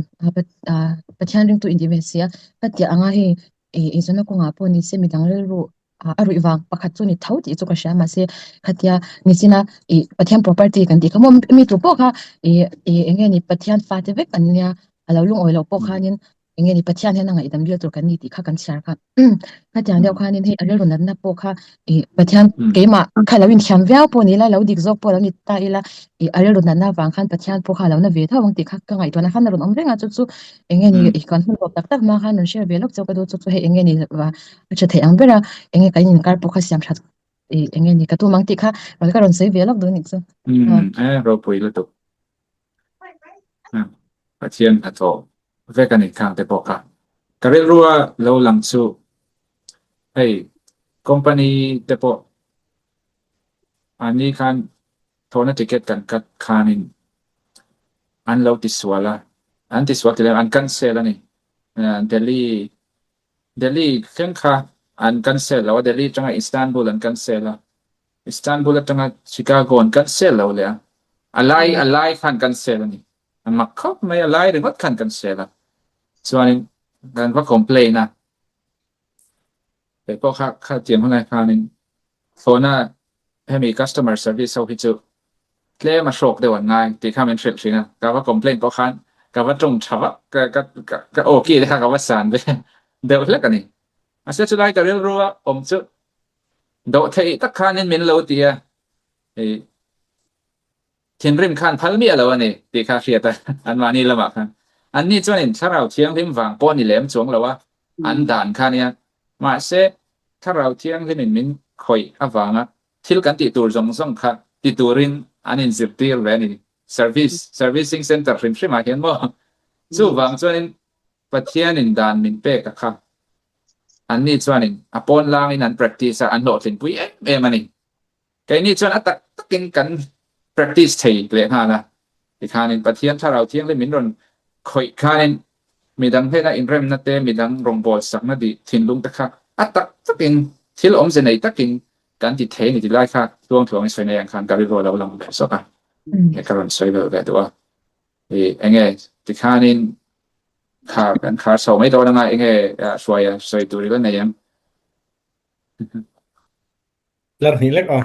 ah Pathian ringtu inti ve si a ka tih anga hei ih insawnna kawngah pawh ni se midang rilru ah a ruih vang pakhat chu ni tho tih chu ka hria mahse khatia nichina ih Pathian property kan tih kha maw mi tu pawh kha ih ih eng nge ni Pathian fate vek an nia a lo lungawi loh pawh khanin eng nge ni Pathian hian a ngaihdam dil tur kan ni tih kha kan chhiar kha khatiang deuh khanin hei a rilru natna pawh kha ih Pathian keimah kha lo inthiam viau pawh ni ila lo dik zawk pawh lo ni ta ila ih a rilru natna avang khan Pathian pawh kha a lo na ve tho ang tih kha ka ngaihtuahna khan a rawn awm reng a chu chu eng nge ni ih kan hun tawp tak tak hma khan rawn share ve lawk chauh ka duh chu chu hei eng nge ni a tha theih ang ber a eng nge kan inkar pawh kha siam that ih eng nge ni ka tum ang tih kha ka rawn sawi ve lawk duh a nih chu. Umm e ropui lutuk. Pathian hnathawh vek a ni khang te pawh kha. Ka rilrua lo lang chu hei company te pawh mahni khan thawhna ticket kan cut khanin an lo tisual a, an tisual ti lem an cancel a ni. Delhi Delhi thleng kha an cancel lo a, Delhi atanga Istanbul an cancel a, Istanbul atanga Chicago an cancel lo leh a, a lai a lai kha an cancel a ni. A mak khawp mai, a lai ringawt kha an cancel a. Chuanin kan va complain a, kei pawh kha khatiang hunlai khanin thlawhna hemi customer service ho hi chu tlem a hrawk deuh an ngai tih kha min hrilh thin a, ka va complain pawh khan ka va tawng tha vak, ka ka ka aw ki te kha ka va san ve deuh hlek a ni. Mahse chulai ka rilru a awm chu dawh theih tak khanin min lo ti a, ih thinrim khan phal miah lo a ni tih kha hriat a anmahni lamah khan. Anni chuanin thlarau thianghlim vang pawh ni lem chuang lo a, an dan kha nia. Mahse thlarau thianghlimin min khawih avanga thil kan tih tur zawng zawng kha ti turin an inzirtir ve a ni. Service, servicing centre hrim hrimah hian maw? Chuvang chuanin Pathianin dan min pek a kha. Anni chuanin a pawn langin an practice a, an hlawhtlinpui em em a ni. Keini chuan a tak takin kan practice thei leh nghal a. Tikhanin Pathian Thlarau Thianghlim min rawn khawih khanin midang hnena inremna te, midang rawngbâwl sakna dih thinlung te kha a tak takin thil awmze nei takin kan ti thei a ni ti lai kha tluangtluangin sawi nei ang khan ka rilru a lo lang ve zawk a, he ka rawn sawi belh ve duh a. I enge tikhanin kha kan khar chho mai dawn anga enge hruaia sawi tur i la nei em? Lar hnih lek a.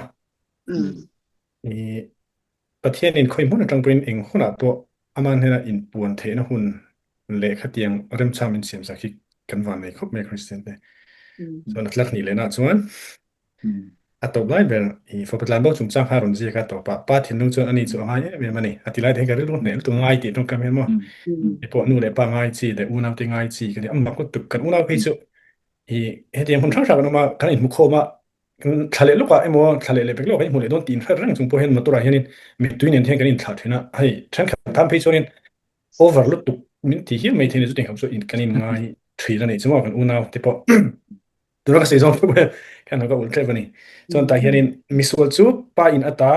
I Pathianin khawi hmun atang pawhin eng hunah pawh ama hnena inpuan theihna hun leh khatiang remchang min siam sak hi kan van nei khawp mai Kristian te. Chuan a tlar hnih lehna chuan. A tawp lai ber i fapa tlan bo chungchang kha a rawn ziak a tawp a, pa thinlung chuan ani chu a ngai em em a ni. A ti lai te hi ka rilru hneh lutuk ngai tih tawngkam hian maw i pawh nu leh pa ngai chi leh unau te ngai chi ka ti a mak lutuk kan unau phei chu i hetiang hmun hrang hrang kan awm a kan inhmu khawm a thla leh lawkah emaw thla leh leh pek lawkah kan inhmu leh dawn tih inhret reng chung pawh hian motor ah hianin mittui nen hian kan inthlah thin a, hei thenkhat tan phei chuanin over lutuk min ti hial mai thei a ni chutiang khawp chu kan inngai thin a nih chu maw kan unau te pawh. Tuna ka sawi zawng pawh khan ka ul tlep a ni. Chuan tah hianin misual chu pa in ata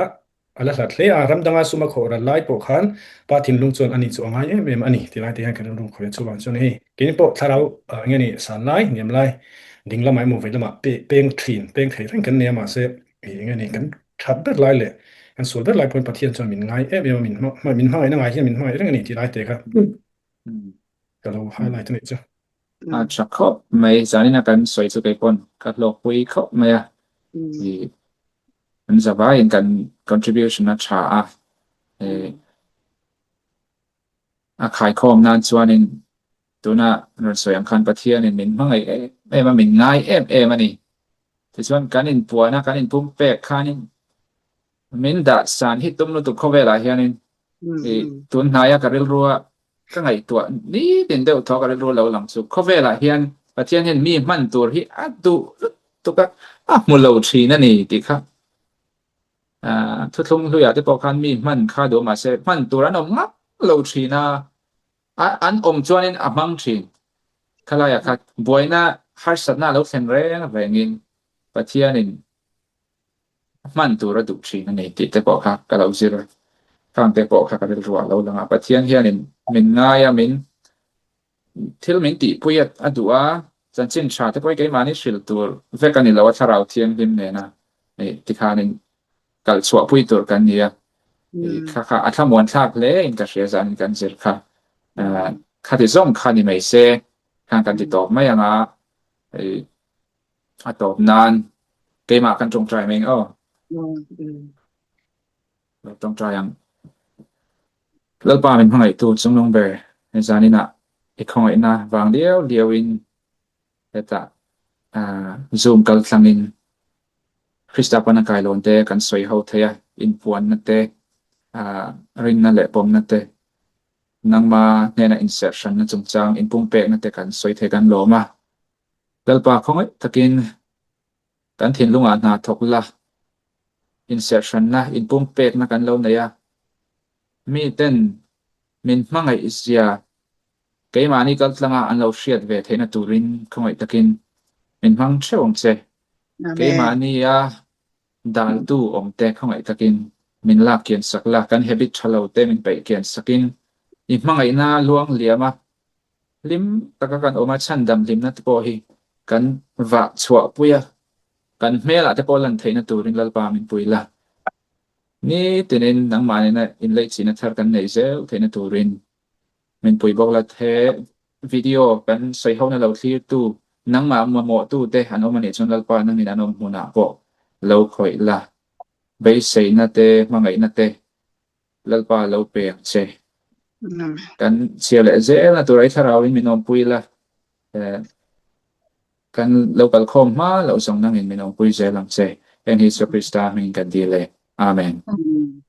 a la hlat hle a, ram danga sum a khawh ral lai pawh khan pa thinlung chuan ani chu a ngai em em a ni ti lai te hian kan rilru khawih a chuvang chuan hei keini pawh thlarau eng nge ni san lai hniam lai ding lamah emaw vei lamah peng thin peng thei reng kan nei a mahse eng nge ni kan that ber lai leh kan sual ber lai pawhin Pathian chuan min ngai em em a min min hmangaihna ngai hian min hmangaih reng a ni ti lai te kha ka lo highlight a nih chu. A tha khawp mai, zanina kan sawi chu kei pawn ka hlawkpui khawp mai a, i kan zavaiin kan contribution a tha a, i a khaikhawm nan chuanin tuna rawn sawi ang khan Pathianin min hmangaih em em a, min ngai em em a ni. Tichuan kan inpuan a, kan inpumpek khanin min dah san hi tum lutuk khawvelah hianin i tun hnaia ka rilrua Ka ngaihtuah nitin deuh thaw ka rilru lo lang chu. Khawvelah hian Pathian hian mi hman tur hi a duh lutuk a, a hmu lo thin a ni tih kha thuthlung hluiah te pawh khan mi hman kha duh mahse hman tur an awm ngak lo thin a, an awm chuanin a hmang thin. Khalaiah kha buaina harsatna a lo thlen reng rengin Pathianin hman tur a duh thin a ni tih te pawh kha ka lo zir a, khang te pawh kha ka rilru ah lo lang a, Pathian hianin min ngai a, min thil min tihpui a a duh a, chanchin tha te pawh hi keimahni hrilh tur vek a ni lo a, thlarau thianghlim nena ih tikhanin kalh chhuahpui tur kan ni a, ih kha kha a thlamuan thlak hle in ka hria zanin kan zir kha, khati zawng kha ni mai se khan kan ti tawp mai ang a, ih A tawp nan keimah kan tawngtai mai ang aw. Lo tawngtai ang. Lalpa min hmangaihtu chunglung ber he zaninah i khawngaihna vang liau liauin hetah Zoom kal thlangin Krista pana kailawn te kan sawi ho thei a, inpuanna te, rinna leh pawmna te, nangma hnena inserh hranna chungchang inpumpekna te kan sawi thei kan lawm a. Lalpa khawngaih takin kan thinlungah hna thawk la, inserhhranna, inpumpekna kan lo nei a, miten min hmangaih zia keimahni kaltlanga an lo hriat ve theihna turin khawngaih takin min hmang theuh ang che. Keimahnia daltu awmte khawngaih takin min lak kian sak la, kan habit tha lo te min peih kian sakin i hmangaihna luang liam a, Hlim taka kan awm a, chhandam hlimna te pawh hi kan vah chhuah pui a, kan hmelah te pawh lan theihna turin Lalpa min pui la. Nitinin nangmah nena inleihchihna thar kan neih zel theihna turin min pui bawk la. He video kan sawi hona lo thlirtu, nangmah mamawhtu te an awm a nih chuan Lalpa nangin an awm hmunah pawh lo khawih la. Beiseina te, hmangaihna te Lalpa lo pe ang che. Kan chhiar leh zel a tur ai thlarau in min awmpui la. Kan lo kal khawm hma loh zawng nangin min awmpui zel ang che. Heng hi Isua Krista hmingin kan dil e. Amen.